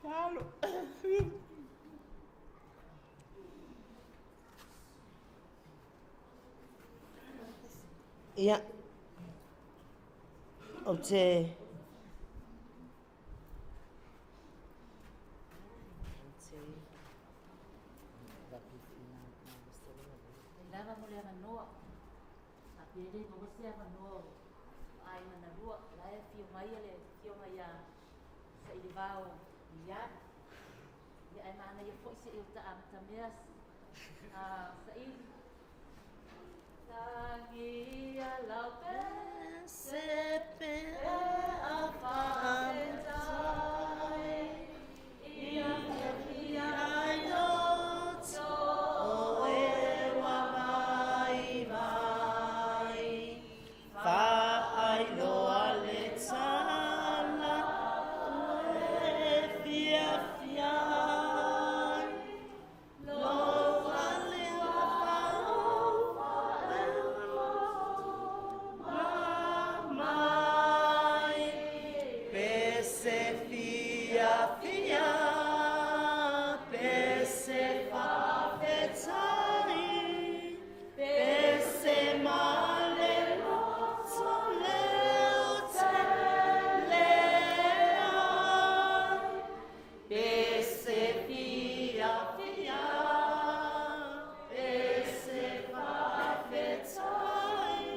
Talo. Ia, ou te Lava mo le avanoa. A pe le maua se avanoa o aiga na lua, la e afio mai le afioga ia Sailivao Miliani. Ia ae manaia foi se i o ta amatamea Saili. Tagia lau pese pe a faafetai ia fia ai loto o e ua vaivai faailoa le tala ua e fiafia ai lou fale mai pese fiafia pese faafetai pese ma le loto leotelea pese fiafia pese faafetai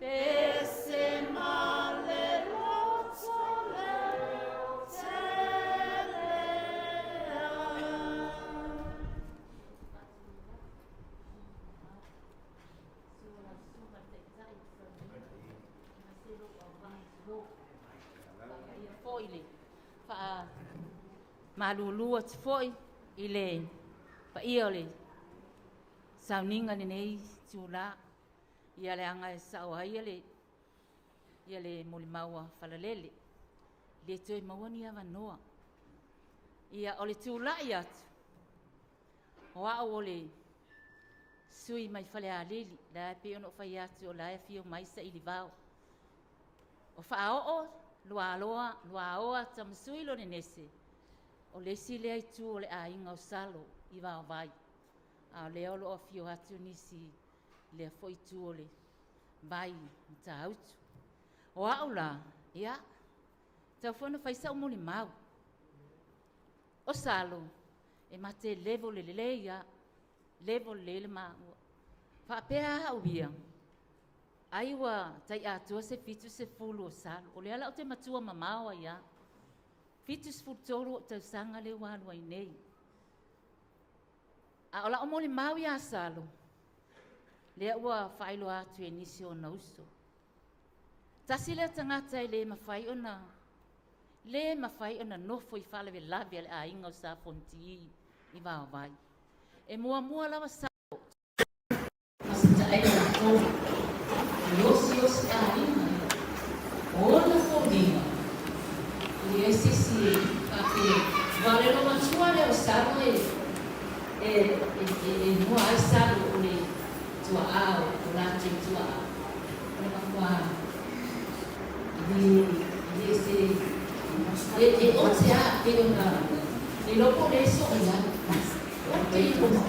pese ma le loto leotelea. Foi le faamalulu atu foi i le paia o le sauniga lenei itulā, ia leaga e sao ai le ia le molimau a Falalele, le toe maua ni avanoa. Ia o le tulai atu o au o le sui mai Falealili, la e pei ona ou fai atu o la e afio mai Sailivao. O Faaoo, Lualoa, Luaoa, Tamasui Lonenese, o le isi lea itu o le aiga o Salo i Vaovai. A o lea o lo o afio atu nisi lea foi itu o le vai Matautu. O au la, ia, tau foi ona fai sau molimau. O Salo, e mate level le lelei a, level lelei le maua. Faapea au ia, ai ua tai atoa se 70 o Salo. O lea la o te matua mamao ai a. 73 o tausaga le ua alu ai nei. A o lau molimau ia Salo, lea ua faailoa atu e nisi o ona uso. Tasi lea tagata e le mafai ona nofo i faalavelave a le aiga o Sa Fonoti i Vaovai. E muamua lava Salo ma se taʻai latou e osiosi aiga o ona foliga e leai se isi e faapea ua o le olomatua lea o Salo e e igoa ai Salo o le tuaʻa o latou tuaʻa o le makuā e le se e ote a pei ona le iloa po o lea e soʻo ai ote i o e ona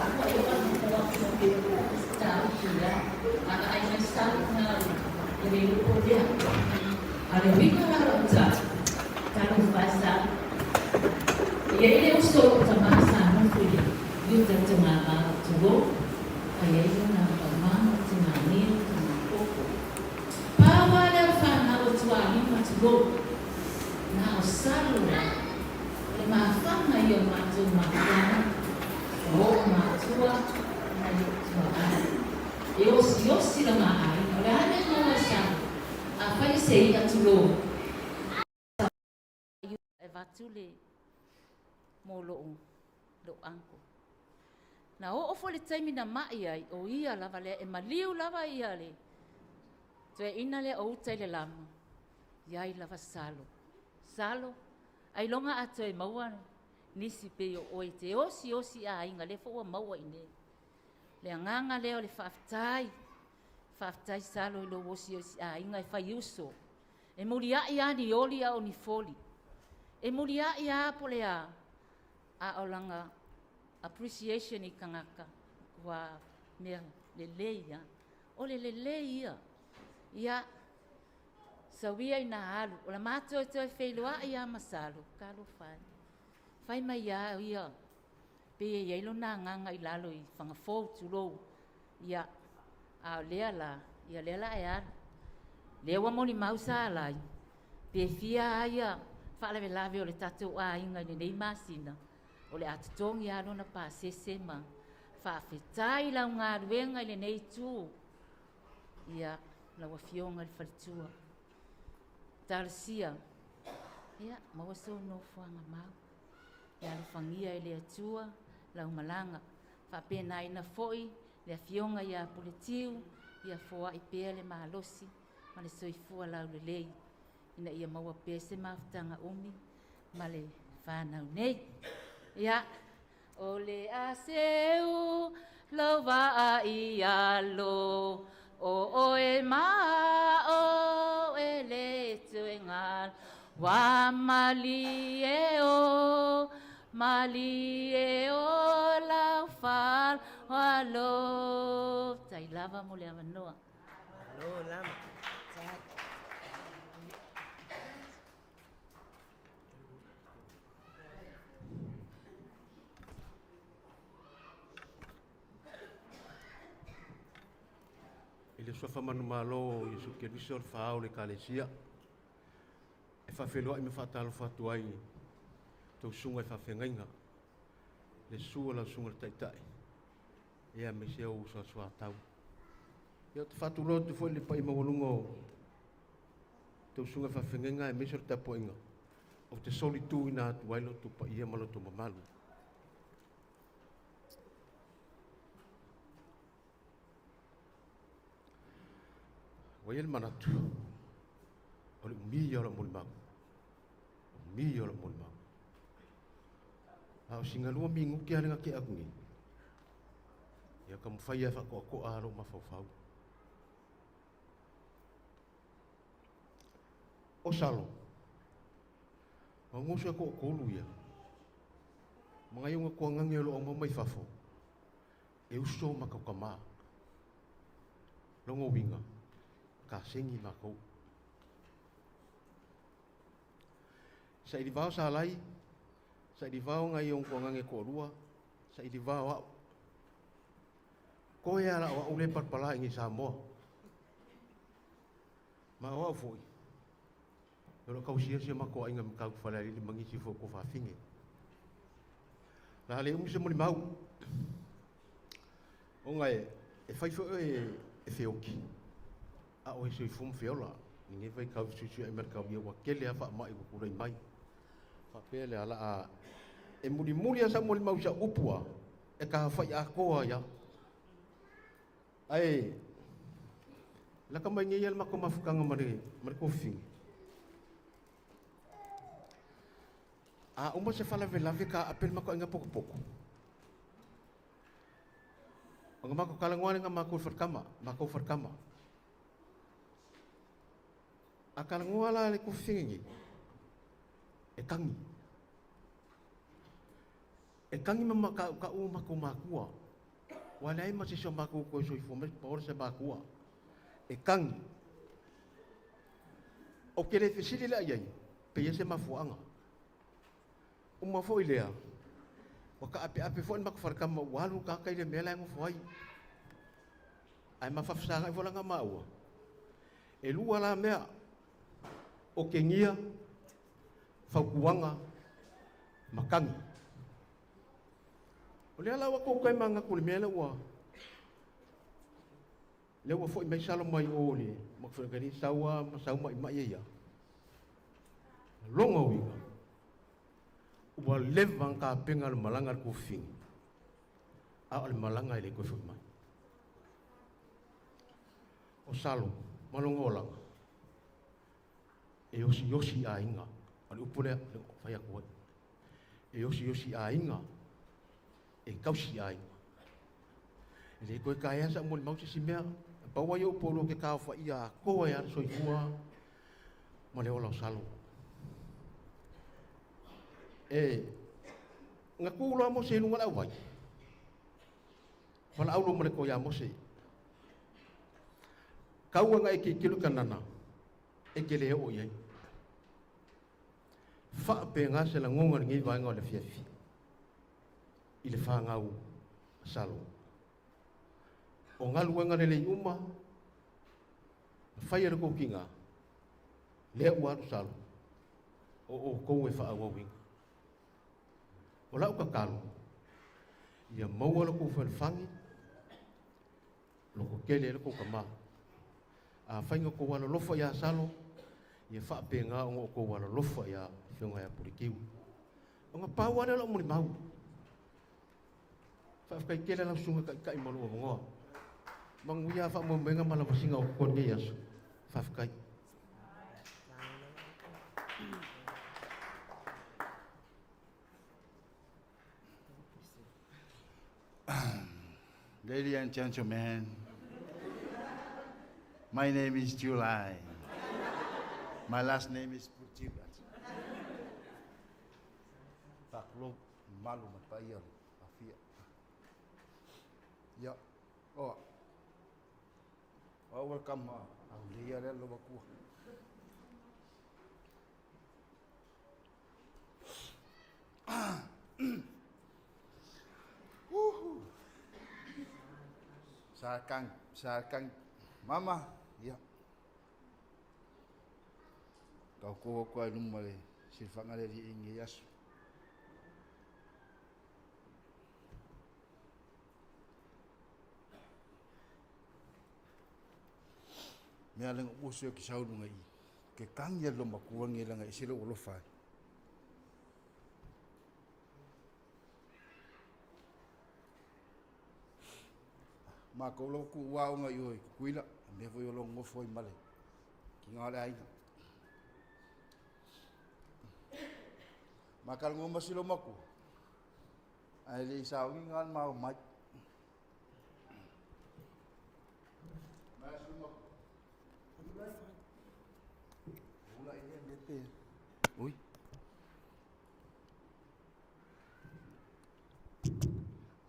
tāuki ia a vaai mai Salo na E le iloa po o lea. A o le uiga la o lau tala, talofa e sa. E i ai le uso o lou tama sa nofo i le iuta i Togavao, tulou, a i ai lona auma ma le tigania ma Togapopo. Pau lava lea o le fanau a Tualima, tulou, na o Salo lava. O le mafaga ia o matou mafuaaga, ua oo matua nai lou tuaai. E osiosi la ma aiga. O le a le mea e maua e Salo? Afai o se i'a tulou, e avatu le mo lou lou uncle. Na oo foi le taimi na mai ai, o ia lava lea, e maliu lava ia le toeaina lea o uta i le lama, iai lava Salo. Salo, ailoga a toe maua nisi pei o oe e te osiosi aiga, lea foi ua maua i inei. Le agaga lea o le faafetai, faafetai Salo i lou osiosi aiga e fai uso. E muliai lava ni oli a o ni foli. E muliai lava po o le a, a o lana appreciation i tagata, ua mea lelei lava. O le lelei ia. Ia, sau ia ina alu. O le matou toe feiloai lava ma Salo, talofa e. Fai mai lava ia, pei e i ai lona agaga i lalo i Fagafou, tulou. Ia, a o lea la, ia lea la e alu. Lea ua molimau Salai, pe fia lava ia faalavelave o le tatou aiga i lenei masina, o le a totogi lava lona pasese ma faafetai i lau galuega i lenei itu. Ia, lau Afioga i le faletua, talosia, ia, maua sou nofoaga mau. Ia alofagia e le Atua lau malaga. Faapenaina foi le Afioga ia Puletiu, ia foai pea le malosi ma le soifua laulelei, ina ia maua pea se mafutaga umi ma le fanau nei. Ia, o le a seu lou vaa i alo, o oe ma au e le toe galo. Ua malie o, malie o lau faaaloalo. Tai lava mo le avanoa. Malo lama. I le suafa manumalo o Iesu Keriso le faaao o le Ekalesia, e faafeiloai ma faatalofa atu ai i tou susuga i faafeagaiga, le susu o lau susuga i le Taitai, ia aemaise ou uso a soatau. Ia ou te faatulou atu foi i le paia maualuga o tou susuga i faafeagaiga aemaise o le tapuaiga, ou te solituina atu ai lo outou paia ma lo outou mamalu. Ua i ai le manatu, o le umi ia o lau molimau. Umi ia o lau molimau. A o sina lua minute lava le na tea atu nei, ia taumafai lava e faatoatoa lou mafaufau. O Salo, na uso e toatolu ia, ma nai ona tuanage o lo o aumau mai fafo, e uso ma tau tama. Lona uiga, kasegi matou. Saili vao Salai, saili vao nai ona tuanage e toalua, saili vao au. Koe lava la o au lea e palapala i inei i Samoa. Ma o au foi, o lo o tausia si o matou aiga i Matautu Falealili ma nisi foi o tuafafine. O le a le umi se molimau, ona e fai foi oe e feoti, a o e soifua ma feola. I lenei vaitau i fesuisuiai ma le tau, ia ua tele lava faamai ua tulai mai. Faapea lea, o le a e mulimuli lava sau molimau i sau upu lava, e tafai atoa ai lava. Ae laka mai nei le matou mafutaga ma le kofini. A uma se faalavelave taape le matou aiga potopoto, ona matou talanoa lea matou i le faletama, matou faletama. A talanoa la le tuafafine nei, e tagi. E tagi ma matautau o matou matua. Ua leai ma se isi o matou toe soifua mai, pau o se matua. E tagi. Ou te le fesili la i ai, pe i ai se mafuaaga. Uma foi lea, ua taapeape foi le matou faletama ua alu le tagata i le mea la e nofo ai. Ae ma faafesagai foi la na maua, e lua la mea, otegia, fautuaga ma tagi. O lea la ua tou toe manatu i le mea lea ua lea ua foi mai Salo mai o le Makufegatini sau lava ma sau maimai ai lava. Lona uiga, ua leva ona tapena le malaga a le tuafafine, a o le malaga e le toe foi mai. O Salo ma lona olaga, e osiosi aiga, o le upu lea e fai atu ai, e osiosi aiga, e tausi aiga. E le toe taea sau molimau se isi mea, pau ai ou polo ke taofaia atoa ai le soifua ma le ola o Salo. E na tu loa Mose i luga o le auvai, valaau loa ma le toa ia Mose, tau ana e tilotilo i Kanana, e te le oo i ai. Faapena se lagona o lenei vaega o le afiafi i le fanau a Salo. O galuega lelei uma na fai e le tou tina, lea ua alu Salo, o outou e faaauauina. O lau tatalo, ia maua lo tou fealofani, lototele ai lo tou tama. Afai na outou alolofa ia Salo, ia faapena ona outou alolofa ia Afioga ia Puletiu. Ona pau lava lea o lau molimau. Faafetai tele lau susuga taitai mo lou avanoa. Manuia faamoemoega ma lavasiga o totoe lenei aso. Faafetai. Ladies and gentlemen, my name is July. My last name is Putibat. Taklo malu ma paia le afia. Ia, o, o welcome au le ia le lo makua. Uhu. Sa kang, sa kang, mama, ia. Kau ko ko ai luma le silfanga le li ingi aso. Mea lenga uso ki sau lunga i. Ke kang ia lo makua nge langa i silo olofa. Ma ko lo ku wa o ngai oi kuila me fo yo lo ngofo i male ki ngā le aina. Ma kal ngoma silo maku. Ai le sa ngi ngan ma o mai. Ma silo maku. Ula ile mete. Ui.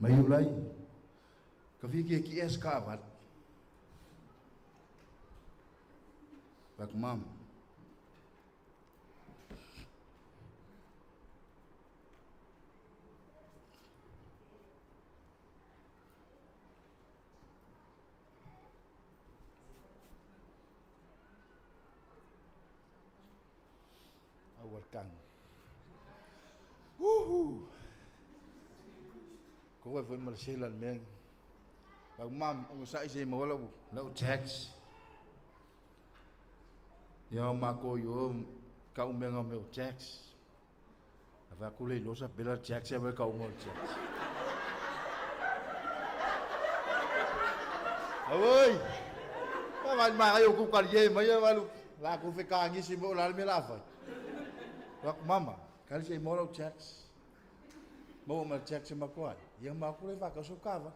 Mai ulai. Ka fiki e ki es ka avat. Bak mam. Awal kang. Woohoo! Ko wai foi mal sela meng. Bak mam, ang sa ise mo wala lau tax. Ia ma ko yo ka umenga me o tax. Ava ku le losa bela tax ya ka umo tax. Oi. Ka vai ma yo ku ka ye mai ya valu. La ku fe ka ngi si mo la me la fai. Bak mama, ka se mo lau tax. Mo ma tax ma ko ai. Ia ma ku le va ka so kava.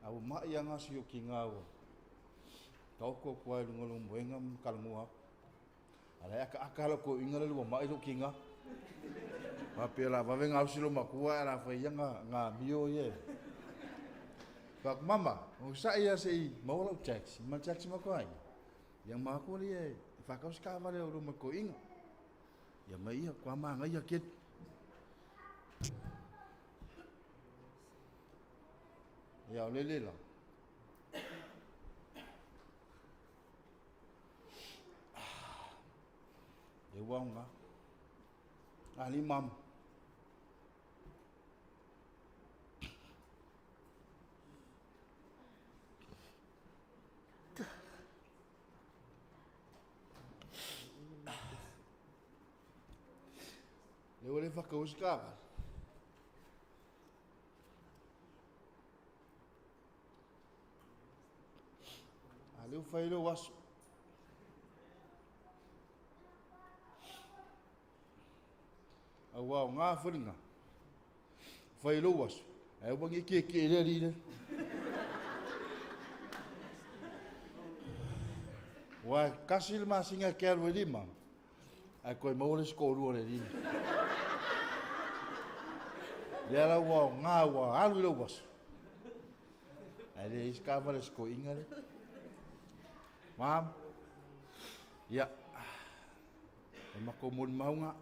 Au ma ia ngā si o ki ngā ua. Tau ko kua i lunga lunga moenga kalangua. Ala aka aka la ko inga le lua mai lo ki ngā. Ma pe la vave ngā usilo makua ala whai ia ngā, ngā mio ye. Pak mama, o sa ia se i maulau taxi, ma taxi ma koa ai. Ia ma aku le e whakau se kawale o ruma ko inga. Ia mai ia, kua māngai a keli. Ia o lele la. Le waunga. Ali mam. Le ua le whakau se kawale. A leu whai leu aso. A wao ngā whiringa. Whai leu aso. E wangi ke ke le ri le. Wa kasi le masinga ke alu e lima. Ai koe maua le sikoru o le lima. Le ala ua o ngā ua alu i leu aso. Ai le isi ka wale siko inga le. Mam. Ia. E mako moni maunga.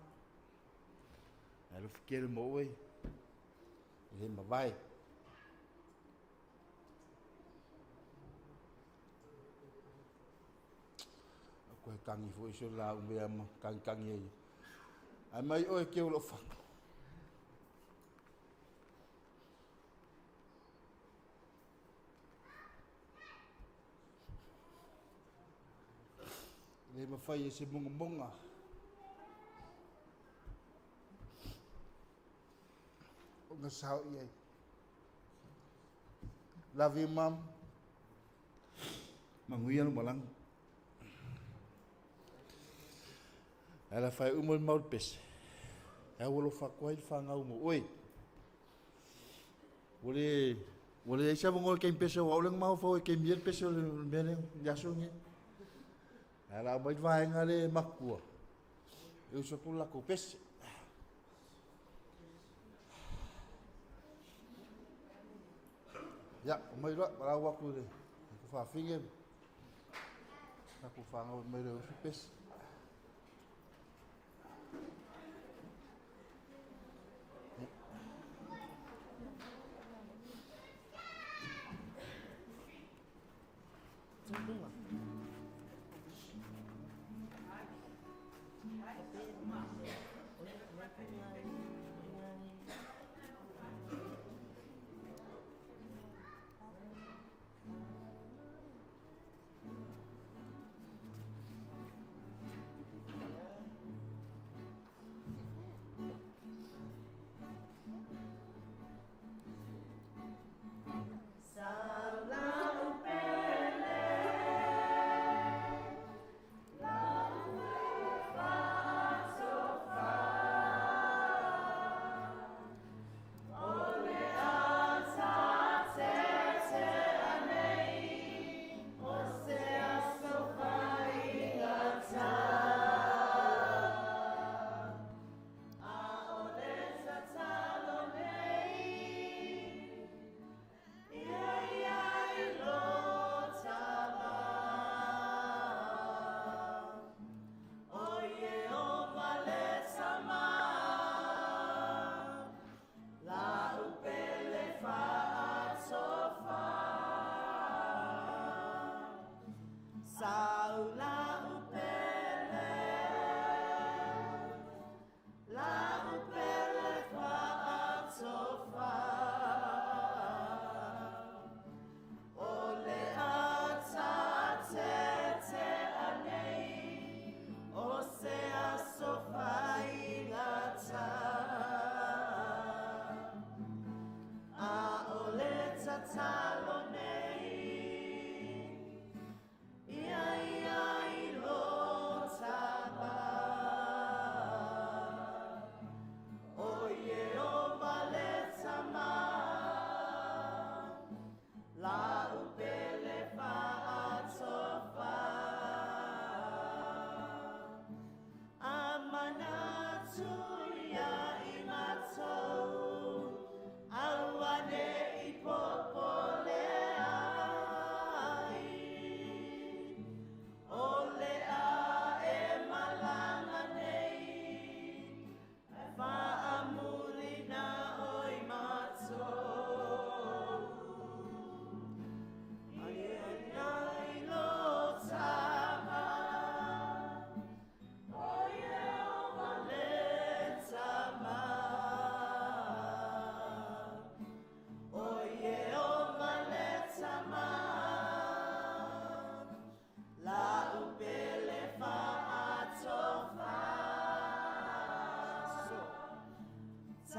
Ai lo fikere mo oe. E le mawai. Koe kangi fo iso la umea ma kangi kangi ai. Ai mai oe ke o lo whako. Le mawhai e se monga monga. O ngā sao i ai. Love you, Mum. Manguia no malang. Ala whai umo i mauri pese. E au alo whakoa i whangau mo oe. Ua le ai sa vongoa le keimi pese o au le mau fau e keimi le pese o le mea le le aso nge. Ala au mai vaenga le makua. E uso ku lako pese. Ia, o mai loa, malau aku le ku whawhinge. Aku whangau mai le usu pese.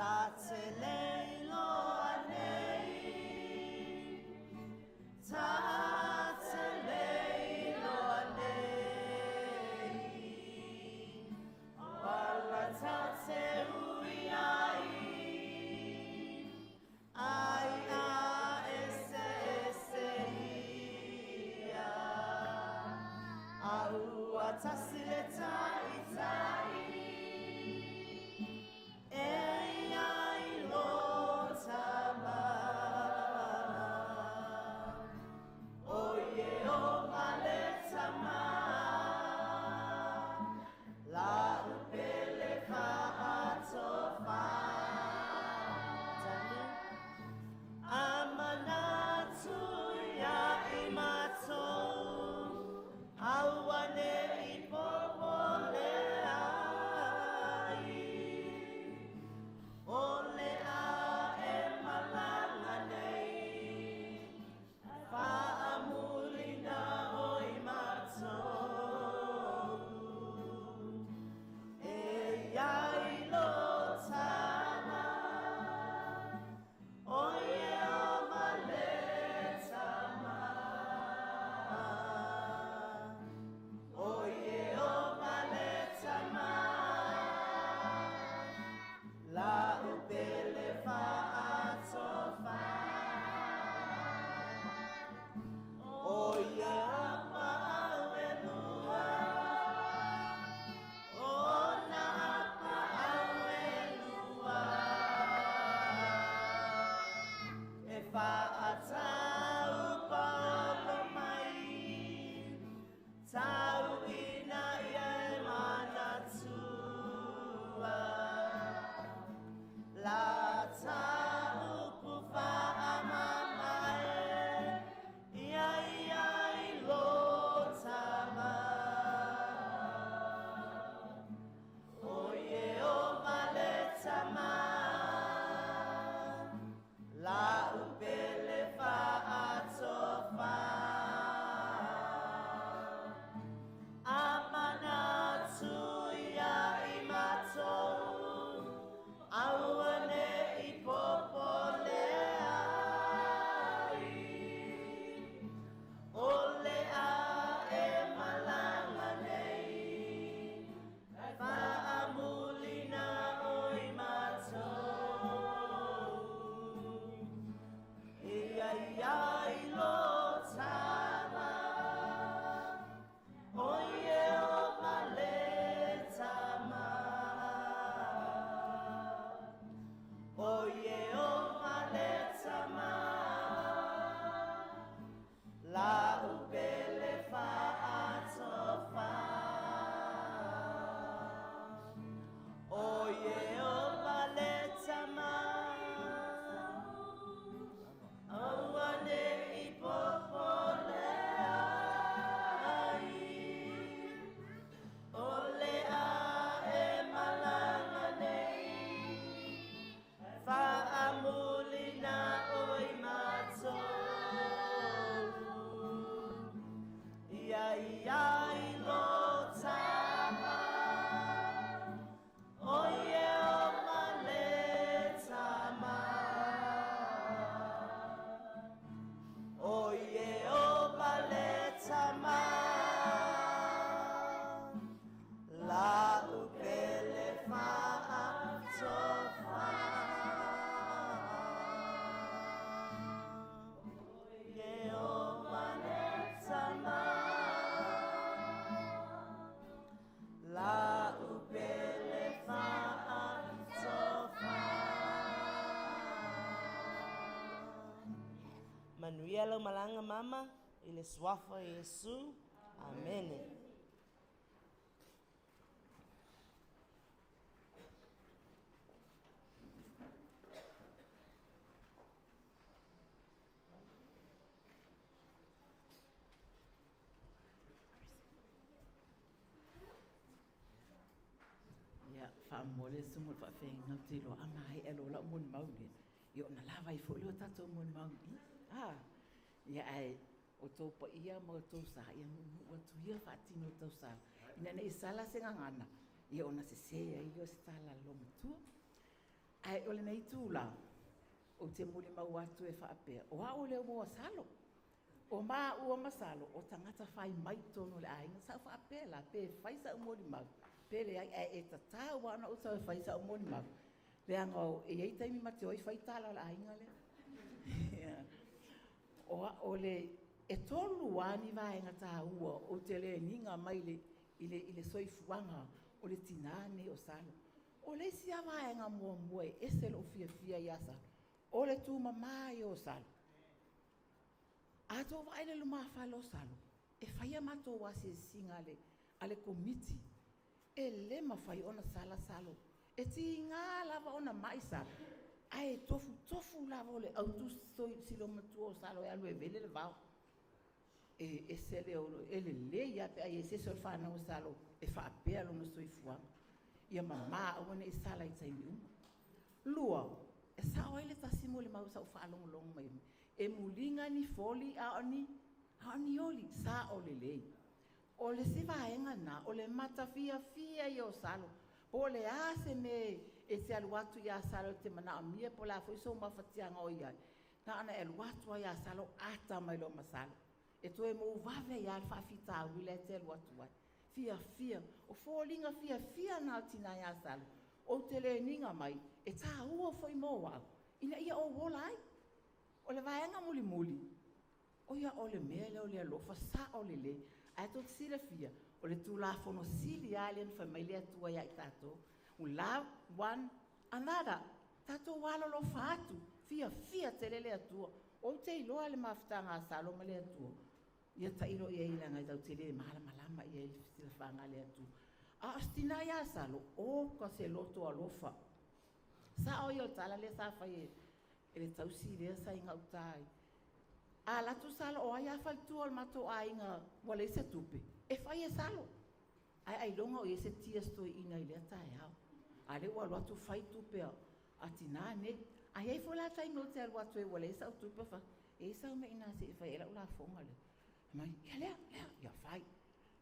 Ta te leiloa nei, ta te leiloa nei, Pala ta te ui ai, ai a ese ese ia. A ua tasi le taitai, e ai lo tama. O ie o male tama, la upele ka atofa. Amanatu ia i matou, aua ne i popole ai. O le a e malaga nei, faamulina o i matou. E iai lo tama, o ie o male tama. O ie o male tama, la upele faatofa. O ia paauelua, o na paauelua, e whaatau paolo mai, tau ina ia e manatua. La taupu whaamamae, ia ia i lo tama. O ie o male tama, la upele faatofa. Amanatu ia i matou, aua ne i popole ai. O le a e malaga nei, faamulina o i matou. Ia ia i lo tama, o ie o male tama. O ie o male tama, la upele faatofa. O ie o male tama, aua ne i popole ai. O le a e malaga nei, faamulina o i matou. Ia ia i lo tama, o ie o male tama. O ie o male tama, la upele faatofa. Ie o male tama, la upele faatofa. Manuia lau malaga mama, i le suafa o Iesu. Amene. Ia, faamomoe le susuga o le faafeagaiga ou te iloa a maea loa lau molimau lea, ia ona lava ai foi lea o tatou molimau i i. A, ia ae o outou paia ma outou sa, ia nuunuu atu ia faatino o outou sa, ina ne i sala se gagana, ia ona sese ai lea o se tala a le loomatua. Ae o lenei itulā, ou te molimau atu e faapea, o au lea ua Salo. O maua ma Salo, o tagata fai mai i totonu o le aiga. Sa ou faapea la, pe fai sa'u molimau, pe leai, ae e tatau lava ona ou sau e fai sa'u molimau, leaga e i ai taimi ma te o ai fai tala o le aiga lea. O, o le, e tolu lava ni vaega taua ou te leniga mai i le, i le, i le soifuaga o le tinā lenei o Salo. O le isi lava vaega muamua e ese lou fiafia ia Salo, o le tumama ia o Salo. A tou vaai i le lumafale o Salo, e fai a matou asiasiga a le, a le Komiti, e le mafai ona sala Salo. E tiga lava ona mai Salo, ae tofutofu lava o le au tusi silomatua o Salo e alu e vele le vao. E ese le e lelei lava pe a i ai se isi o le fanau a Salo e faapea lona soifuaga. Ia mama aua ne i sala i taimi uma. Lua, e sao ai le tasi molimau sa ou faalogologo mai ai, e muliga ni foli a o ni, a o ni oli, sao lelei. O le isi vaega lena, o le matafiafia ia o Salo. Po o le a se mea e te alu atu ia Salo e te manaomia po o le a foi sou mafatiaga o i ai, na ona e alu atu lava ia Salo ata mai loa ma Salo. E toe mou vave ai lava le faafitauli la e te alu atu ai. Fiafia, o foliga fiafia na o le tina ia Salo, ou te le niga mai, e taua foi mo au, ina ia ou ola ai. O le vaega mulimuli, o ia o le mea lea o le alofa sao lelei. Ae tou te silafia, o le Tulafono sili lava lea na fai mai le Atua ia i tatou, love one another. Tatou alolofa atu, fiafia tele le Atua. Ou te iloa le mafutaga a Salo ma le Atua, ia tailo i ai leaga tatou te le malamalama i ai i le silafaga a le Atua. A o si tina ia Salo, oka se loto alofa. Sao ia o le tala lea sa fai e e le tausi lea sa i gauta ai. A alu atu Salo, o ai lava faletua o le matou aiga ua leai se tupe, e fai e Salo. Ae ailoga o i ai se tears toeaina i lea taeao. A lea ua alu atu fai tupe a tinā nei. A i ai foi la taimi ou te alu atu ai ua leai sau tupe, fai, e i ai sau mea i ina se i fai ai lau lafoga lea. Fai mai, ia lea, lea, ia fai.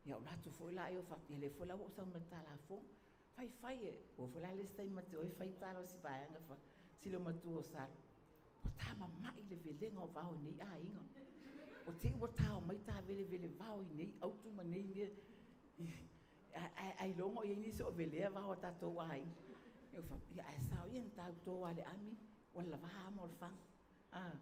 Ia ou alu atu foi lea, fai, ia lea foi la ua ou sau ma le ta lafoga. Fai fai e, ua foi la le isi taimi ma te o e fai tala o si vaega fa, si le matua o Salo. Ua ta mama'i le velega o vao i nei aiga. O te i ua tao mai ta velevele vao i nei autu ma nei mea. Ailoga o i ai nisi o velea vao a tatou aiga. Ia fa, ia ae sao ia na tau to a le ami, ua lava ama o le faga. Ah,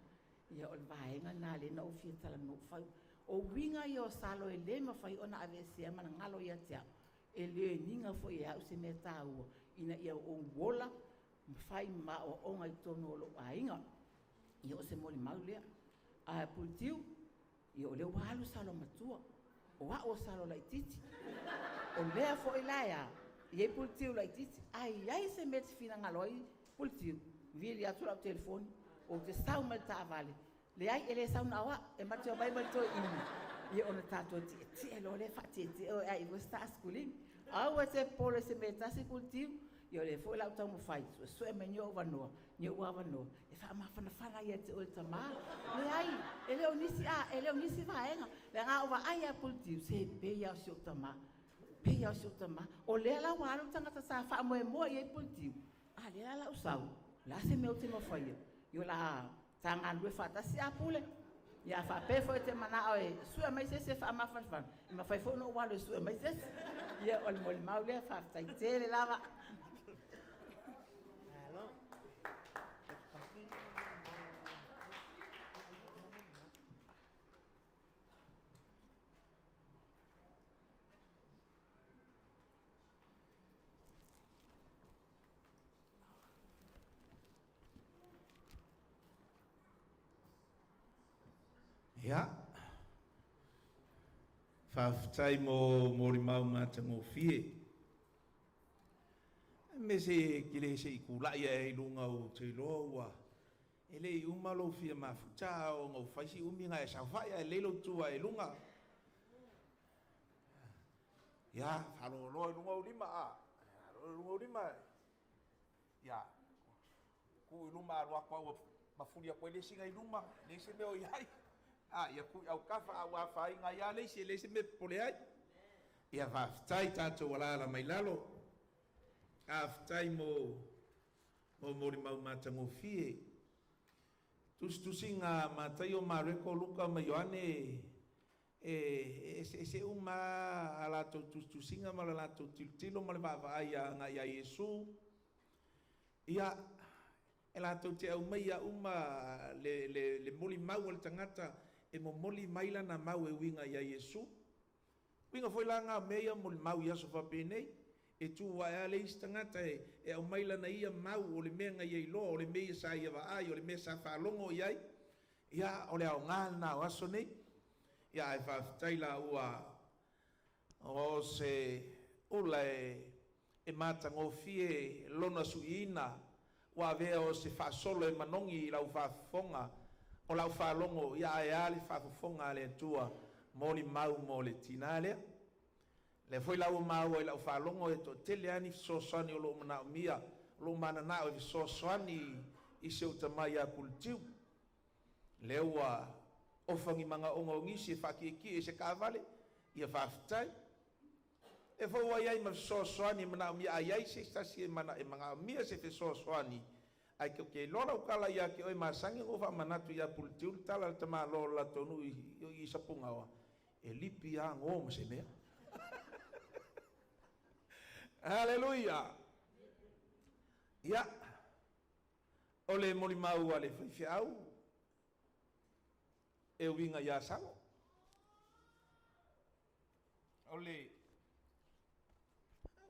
ia o le vaega lena lea na ou fia talanoa fai. O uiga ia o Salo e le mafai ona aveesea ma na galo ia te au. E le niga foi e au se mea taua ina ia ou ola ma fai ma aoaoga i totonu o lou aiga. Ia o se molimau lea. Ae Puletiu, ia o lea ua alu Salo matua. O au o Salo laitiiti. O lea foi la e a, e i ai Puletiu laitiiti. A i ai se mea e te finagalo ai Puletiu, vili atu lau telefoni, ou te sau mai le taavale, Leai, e le sau na o au, e ma te omai ma le toeaina, ia ona tatou tietie loa lea, faatietie oe ai i se ta asikulimi. Aua e te popole i se mea e tasi Puletiu, ia o lea foi o le a ou taumafai, suesue mai ni ou avanoa, ni ou avanoa, e faamafanafana ia te oe tamā. Leai, e le o nisi, a, e le o nisi vaega, leaga a ou vaai lava Puletiu, se pei lava o si ou tamā, pei lava o si ou tamā. O lea la ua alu le tagata sa faamoemoe i ai Puletiu, a lea la o le a ou sau, o le a se mea ou te mafaia, ia o le a ta galulue faatasi a Pule. Ia a faapea foi e te manao e sue mai se isi e faamafanafana, e mafai foi ona ou alu e sue mai se isi. Ia o le molimau lea, faafetai tele lava. Malo. Ia. Faafetai mo molimau matagofie. Me se ke le se i kula'i ae i luga ou te iloa ua e le i uma lou fia mafuta a ona u fai si umi na e saofai ae lelei lou tu ae i luga. Ia, faalogologo i luga ou lima a. Faalogologo i luga ou lima. Ia, tu i luma alu atu au mafuli atu ai le isi na i luma, leai se mea o i ai. A, ia tu i autafa a ua afaina ai lava le isi, e leai se mea e popole ai. Ia faafetai tatou alaala mai lalo. Faafetai mo. Mo molimau matagofie. Tusitusiga a Mataio, Mareko, Luka ma Ioane, e eseese uma lava a latou tusitusiga ma le latou tilotilo ma le vaavaai agai ia Iesu. Ia, e latou te aumaia uma le, le, le molimau a le tagata e momoli mai lana mau e uiga ia Iesu. Uiga foi la na o mea ia o molimau i aso faapenei, e tu ae lava le isi tagata e aumai lana ia mau o le mea na ia iloa, o le mea ia sa ia vaai, o le mea sa faalogo i ai. Ia, o le aoga lena o aso nei. Ia, ae faafetai la ua o se ula e matagofie lona suiina, ua avea o se faasolo e manogi i lau faafofoga, o lau faalogo, ia ae a le faafofoga a le Atua, molimau mo le tinā lea. Lea foi la ua maua i lau faalogo e toatele lava ni fesoasoani o lo o manaomia, o lo o mananao e fesoasoani i si ou tama ia Puletiu. Lea ua ofa ni manaoga o nisi e faatietie i se taavale, ia faafetai. Lea foi ua i ai ma fesoasoani e manaomia a i ai se tasi e manaomia se fesoasoani, ae ou te iloa lau tala ia te oe e masani ona ou faamanatu ia Puletiu le tala a le tamaloa o le latou nuu i i Sapunaoa, e lipi lava go ma se mea. Aleluia! Ia, o le molimau a le faifeau e uiga ia Salo. O le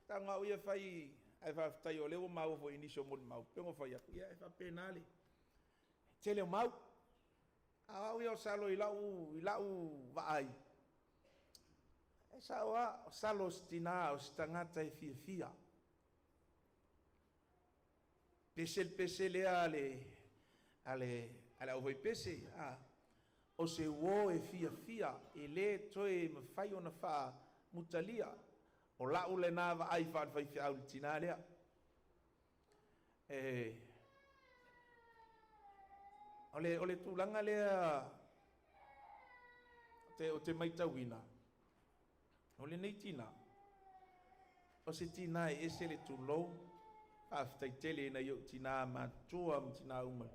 tago au ia fai, ae faafetai o lea ua maua foi i nisi o molimau, pei ona fai atu, ia e faapena le tele o mau. A o au ia o Salo i lau vaai, e sao lava, o Salo o se tina, o se tagata e fiafia. Pese le pese lea a le, a le, a le aufaipese, a, o se uo e fiafia, e le toe mafai ona faamutalia. O lau lena vaai faale-faifeau i le tina lea. E, o le, o le tulaga lea ou te matauina, o lenei tina, o se tina e ese le tulou, faafetai tele i nai ou tina matutua ma tina uma.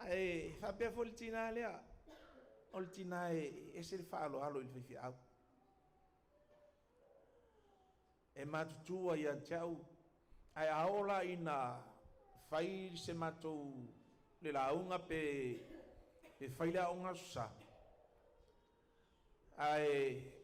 Ae faapea foi le tina lea, o le tina e ese le faaaloalo i le faifeau. E matutua ia te au, ae a oo la ina fai se matou le lauga pe fai le Aoga Aso Sa, ae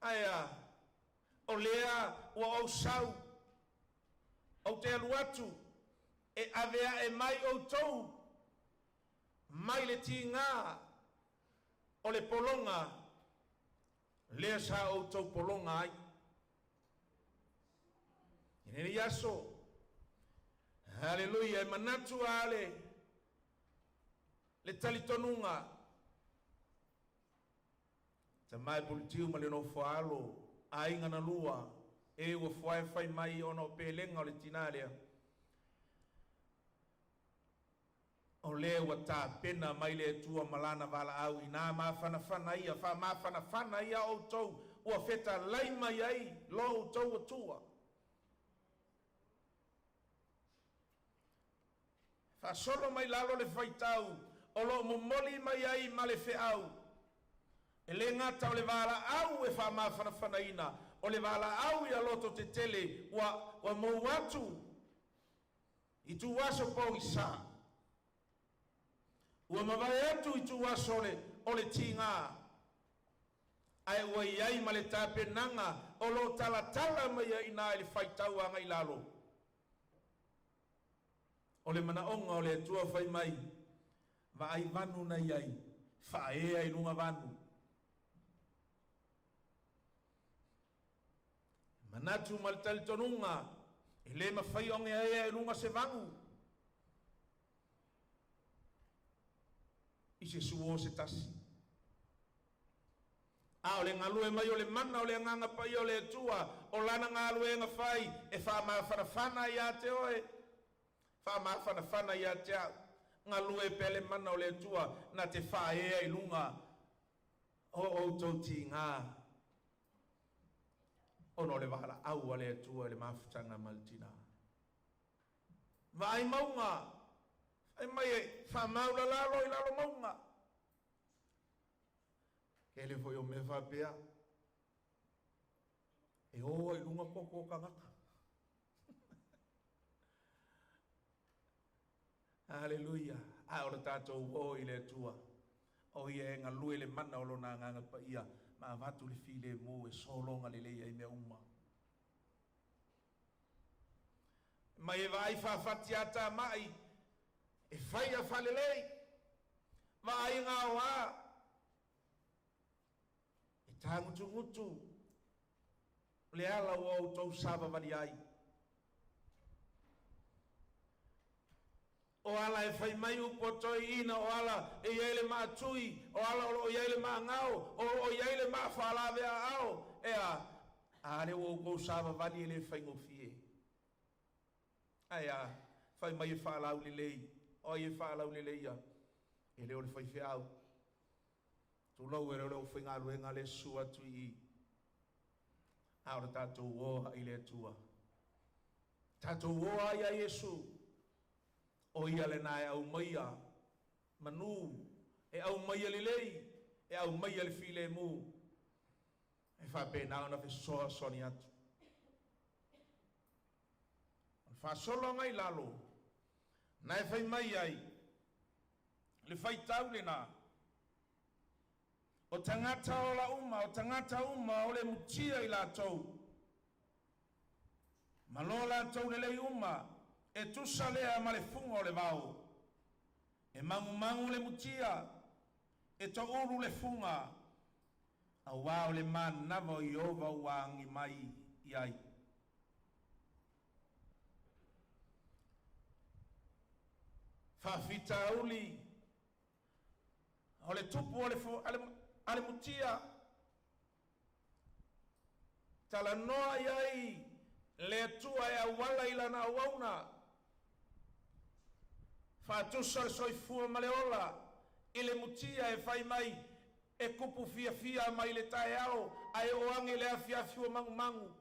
Ae a? O lea ua ou sau, ou te alu atu e ave ae mai outou mai le tiga o le pologa lea sa outou pologa ai. I lenei aso, haleluia, e manatu lava le talitonuga, Tama e Puletiu ma le nofo a alo, aiga na lua, e ua fuae fai mai ona o pelega o le tina lea, o lea ua tapena mai le Atua ma lana valaau inā mafanafana ia, faamafanafana ia outou ua fetalai mai ai lo outou Atua. Faasolo mai lalo le faitau o lo o momoli mai ai ma le feau, e le gata o le valaau e faamafanafanaina, o le valaau ia lototetele ua mou atu ituaso pogisa, ua mavae atu ituaso o le tiga, ae ua i ai ma le tapenaga o lo o talatala mai ai i ina i le faitau agai lalo. O le manaoga o le Atua fai mai, vaai vanu na i ai, faaea i luga vanu. Manatu ma le talitonuga, e le mafai ona ea i luga se vanu i se suo se tasi. A o le galue mai o le mana o le Agaga Paia o le Atua, o lana galuega fai e faamafanafana ia te oe, faamafanafana ia te au. Galue pea le mana o le Atua na te faaea i luga o outou tiga ona o le valaau a le Atua i le mafutaga ma le tina. Vaai mauga, fai mai e faamaulalalo i lalo mauga. Tele foi o mea faapea, e o ai i luga toto o tagata. Haleluia! A o le tatou o i le Atua, o ia e galue le mana o lona Agaga Paia ma avatu le filemu e sologa lelei ai mea uma. Mai e vaai faafatiatamai, e fai a faalelei, vaai gaoa, e tagutugutu le ala ua outou savavali ai. O ala e fai mai upu a toeaiina, o ala e i ai le maatui, o ala o lo o i ai le maagao, o lo o i ai le maa faalaveaao, e a? A lea ua outou savavali e le faigofie. Ae a? Fai mai e faalaulelei. O ai e faalauleleia? E le o le faifeau. Tulou, e le o le aufaigaluega lea e susu atu i i. A o le tatou o i le Atua. Tatou o ai ia Iesu. O ia lena e aumaia manu, e aumaia lelei, e aumaia le filemu, e faapena ona fesoasoani atu. O le faasologa i lalo, na e fai mai ai le faitau lena, o tagata ola uma, o tagata uma o le mutia i latou, ma lo latou lelei uma, e tusa lea ma le fuga o le vao. E magumagu le mutia, e toulu le fuga, auā o le manava o Ieova ua agi mai i ai. Faafitauli o le tupu a le mutia, talanoa i ai le Atua e auala i lana auauna, faatusa le soifua ma le ola i le mutia e fai mai e kupu fiafia mai le taeao, ae oo ane i le afiafi ua magumagu.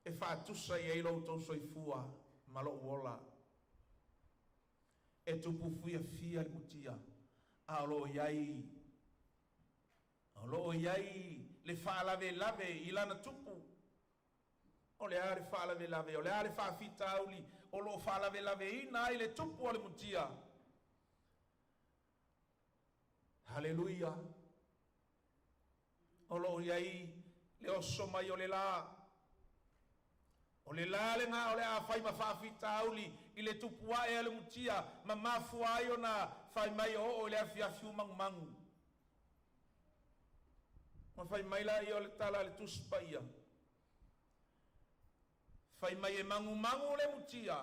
E faatusa i ai lo outou soifua ma lou ola. E tupu fiafia le mutia, a o lo o i ai o lo o i ai le faalavelave i lana tupu. O le a le faalavelave, o le a le faafitauli o lo o faalavelaveina ai le tupu o le mutia? Haleluia! O loo iai le oso mai o le la. O le la lena o le a fai ma faafitauli i le tupu ae a le mutia ma mafua ai ona fai mai o oo i le afiafi umagumagu. Ma fai mai laia o le tala a le Tusi Paia, fai mai e magumagu le mutia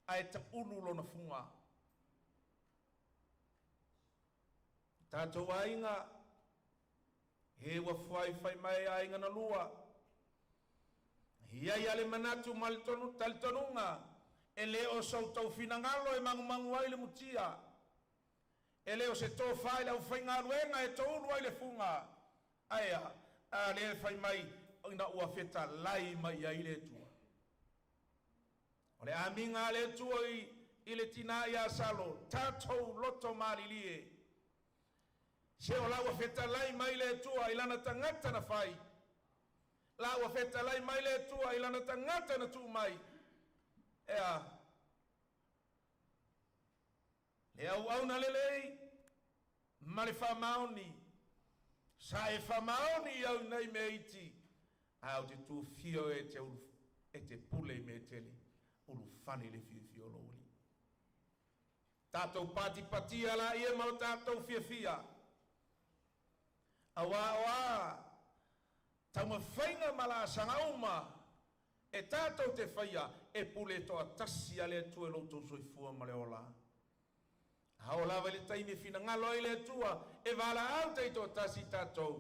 ae taulu lona fuga. Tatou aiga, e ua fuaifai mai aiga na lua. Iai ale manatu ma le talitonuga e le o so outou finagalo e magumagu ai le mutia. E le o se tofa i le aufaigaluega e toulu ai le fuga. Ae a lea e fai mai ina ua fetalai mai ai le Atua. O le amiga a le Atua i le tina ia Salo, tatou loto malilie. Se o la ua fetalai mai le Atua i lana tagata na fai. La ua fetalai mai le Atua i lana tagata na tuu mai. Ea, le auauna lelei ma le faamaoni. Sa e faamaoni i au nei mea iti, a o te tufia e te, e te pule i mea tele, ulufale i le fiafia o lou Alii. Tatou patipatia la ia ma o tatou fiafia. Auā o a taumafaiga ma laasaga uma e tatou te faia e pule toatasi a le Atua i lo outou soifua ma le ola. A oo lava i le taimi e finagalo ai le Atua e valaau taitoatasi tatou,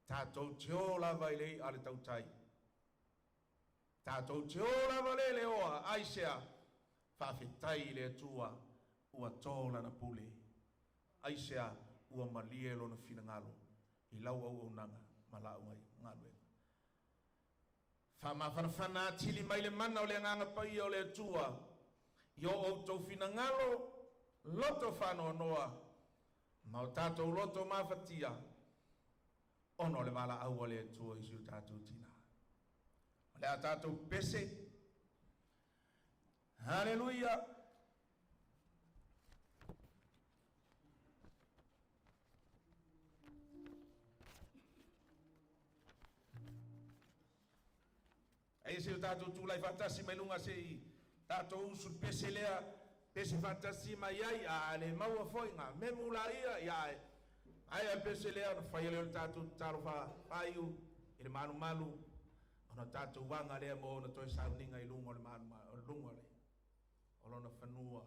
tatou te o lava i le i'a a le tautai. Tatou te o lava le leoa, aisea? Faafetai i le Atua ua to lana pule. Aisea? Ua malie lona finagalo i lau auaunaga ma lau galuega. Faamafanafana atili mai le mana o le Agaga Paia o le Atua i o outou finagalo, loto faanoanoa ma o tatou loto mafatia ona o le valaau a le Atua i si o tatou tina. O le a tatou pese. Haleluia! Aia se o tatou tulai faatasi mai luga se i tatou usu le pese lea, pese faatasi mai ai, a le maua foi ngā memu la ia, ia ai, ai a pese lea, ona faia lea o le tatou tatalo faaiu i le malumalu, ona tatou aga lea mo ona toe sauniga i luga o le malumalu, o luga o le, o lona fanua.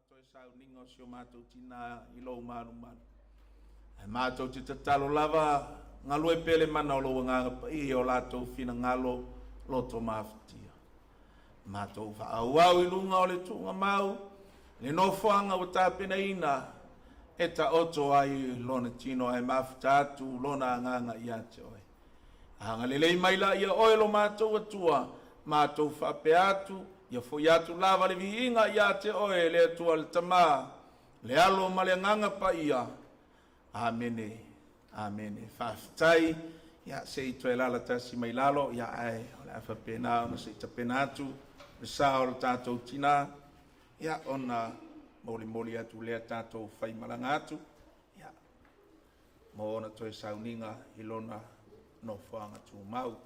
Toe sauniga o si o matou tina i lou malumalu. Ae matou te tatalo lava, galue pea le mana o lou Agaga Paia i o latou finagalo loto mafatia. Matou faaauau i luga o le tuugamau le nofoaga ua tapenaina e taoto ai lona tino ae mafuta atu lona agaga ia te oe. Agalelei mai laia oe lo matou Atua, matou faapea atu, ia foi atu lava le viiga ia te oe le Atua le Tama, le Alo ma le Agaga Paia. Amene. Amene. Faafetai. Ia, se i toe lala tasi mai lalo, ia, ae o le a faapena ona se i tapena atu le sa o le tatou tina, ia, ona molimoli atu lea tatou faimalaga atu, ia, mo ona toe sauniga i lona nofoaga tumau.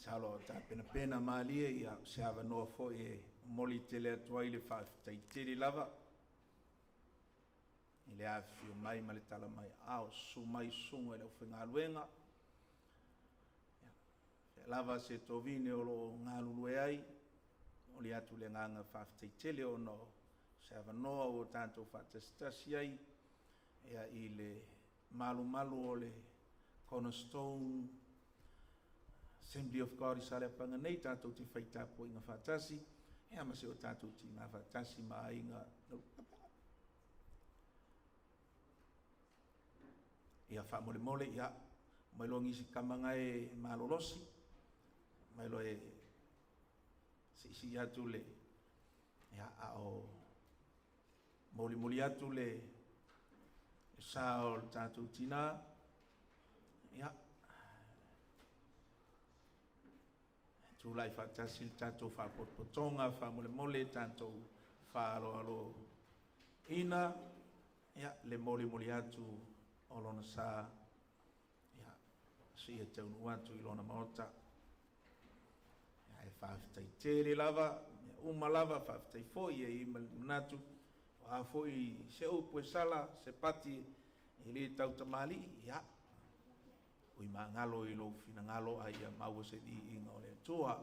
Masalo o tapenapena malie ia se avanoa foi e momoli tele atu ai le faafetai tele lava i le afifio mai ma le tala mai aao, susu mai susuga i le aufaigaluega, ia lava se tovine o lo o galulue ai, momoli atu le agaga faafetai tele ona o se avanoa ua tatou faatasitasi ai ia i le malumalu o le Cornerstone Assembly of God i Saleapaga nei tatou te fai tapuaiga faatasi ia ma si o tatou tina faatasi ma aiga. Ia faamolemole ia mai loa nisi tama na e malolosi mai loa e siisii atu le ia a o molimoli atu le sa o le tatou tina ia tulai faatasi le tatou faapotopotoga faamolemole tatou faaaloalo ina ia le molimoli atu o lona sa ia seia taunuu atu i lona maota. Ia, e faafetai tele lava, mea uma lava, faafetai foi e i ai ma le manatu, o a foi se upu e sala, se pati e le tautamalii, ia, ui magalo i lou finagalo a ia maua se viiga o le Atua.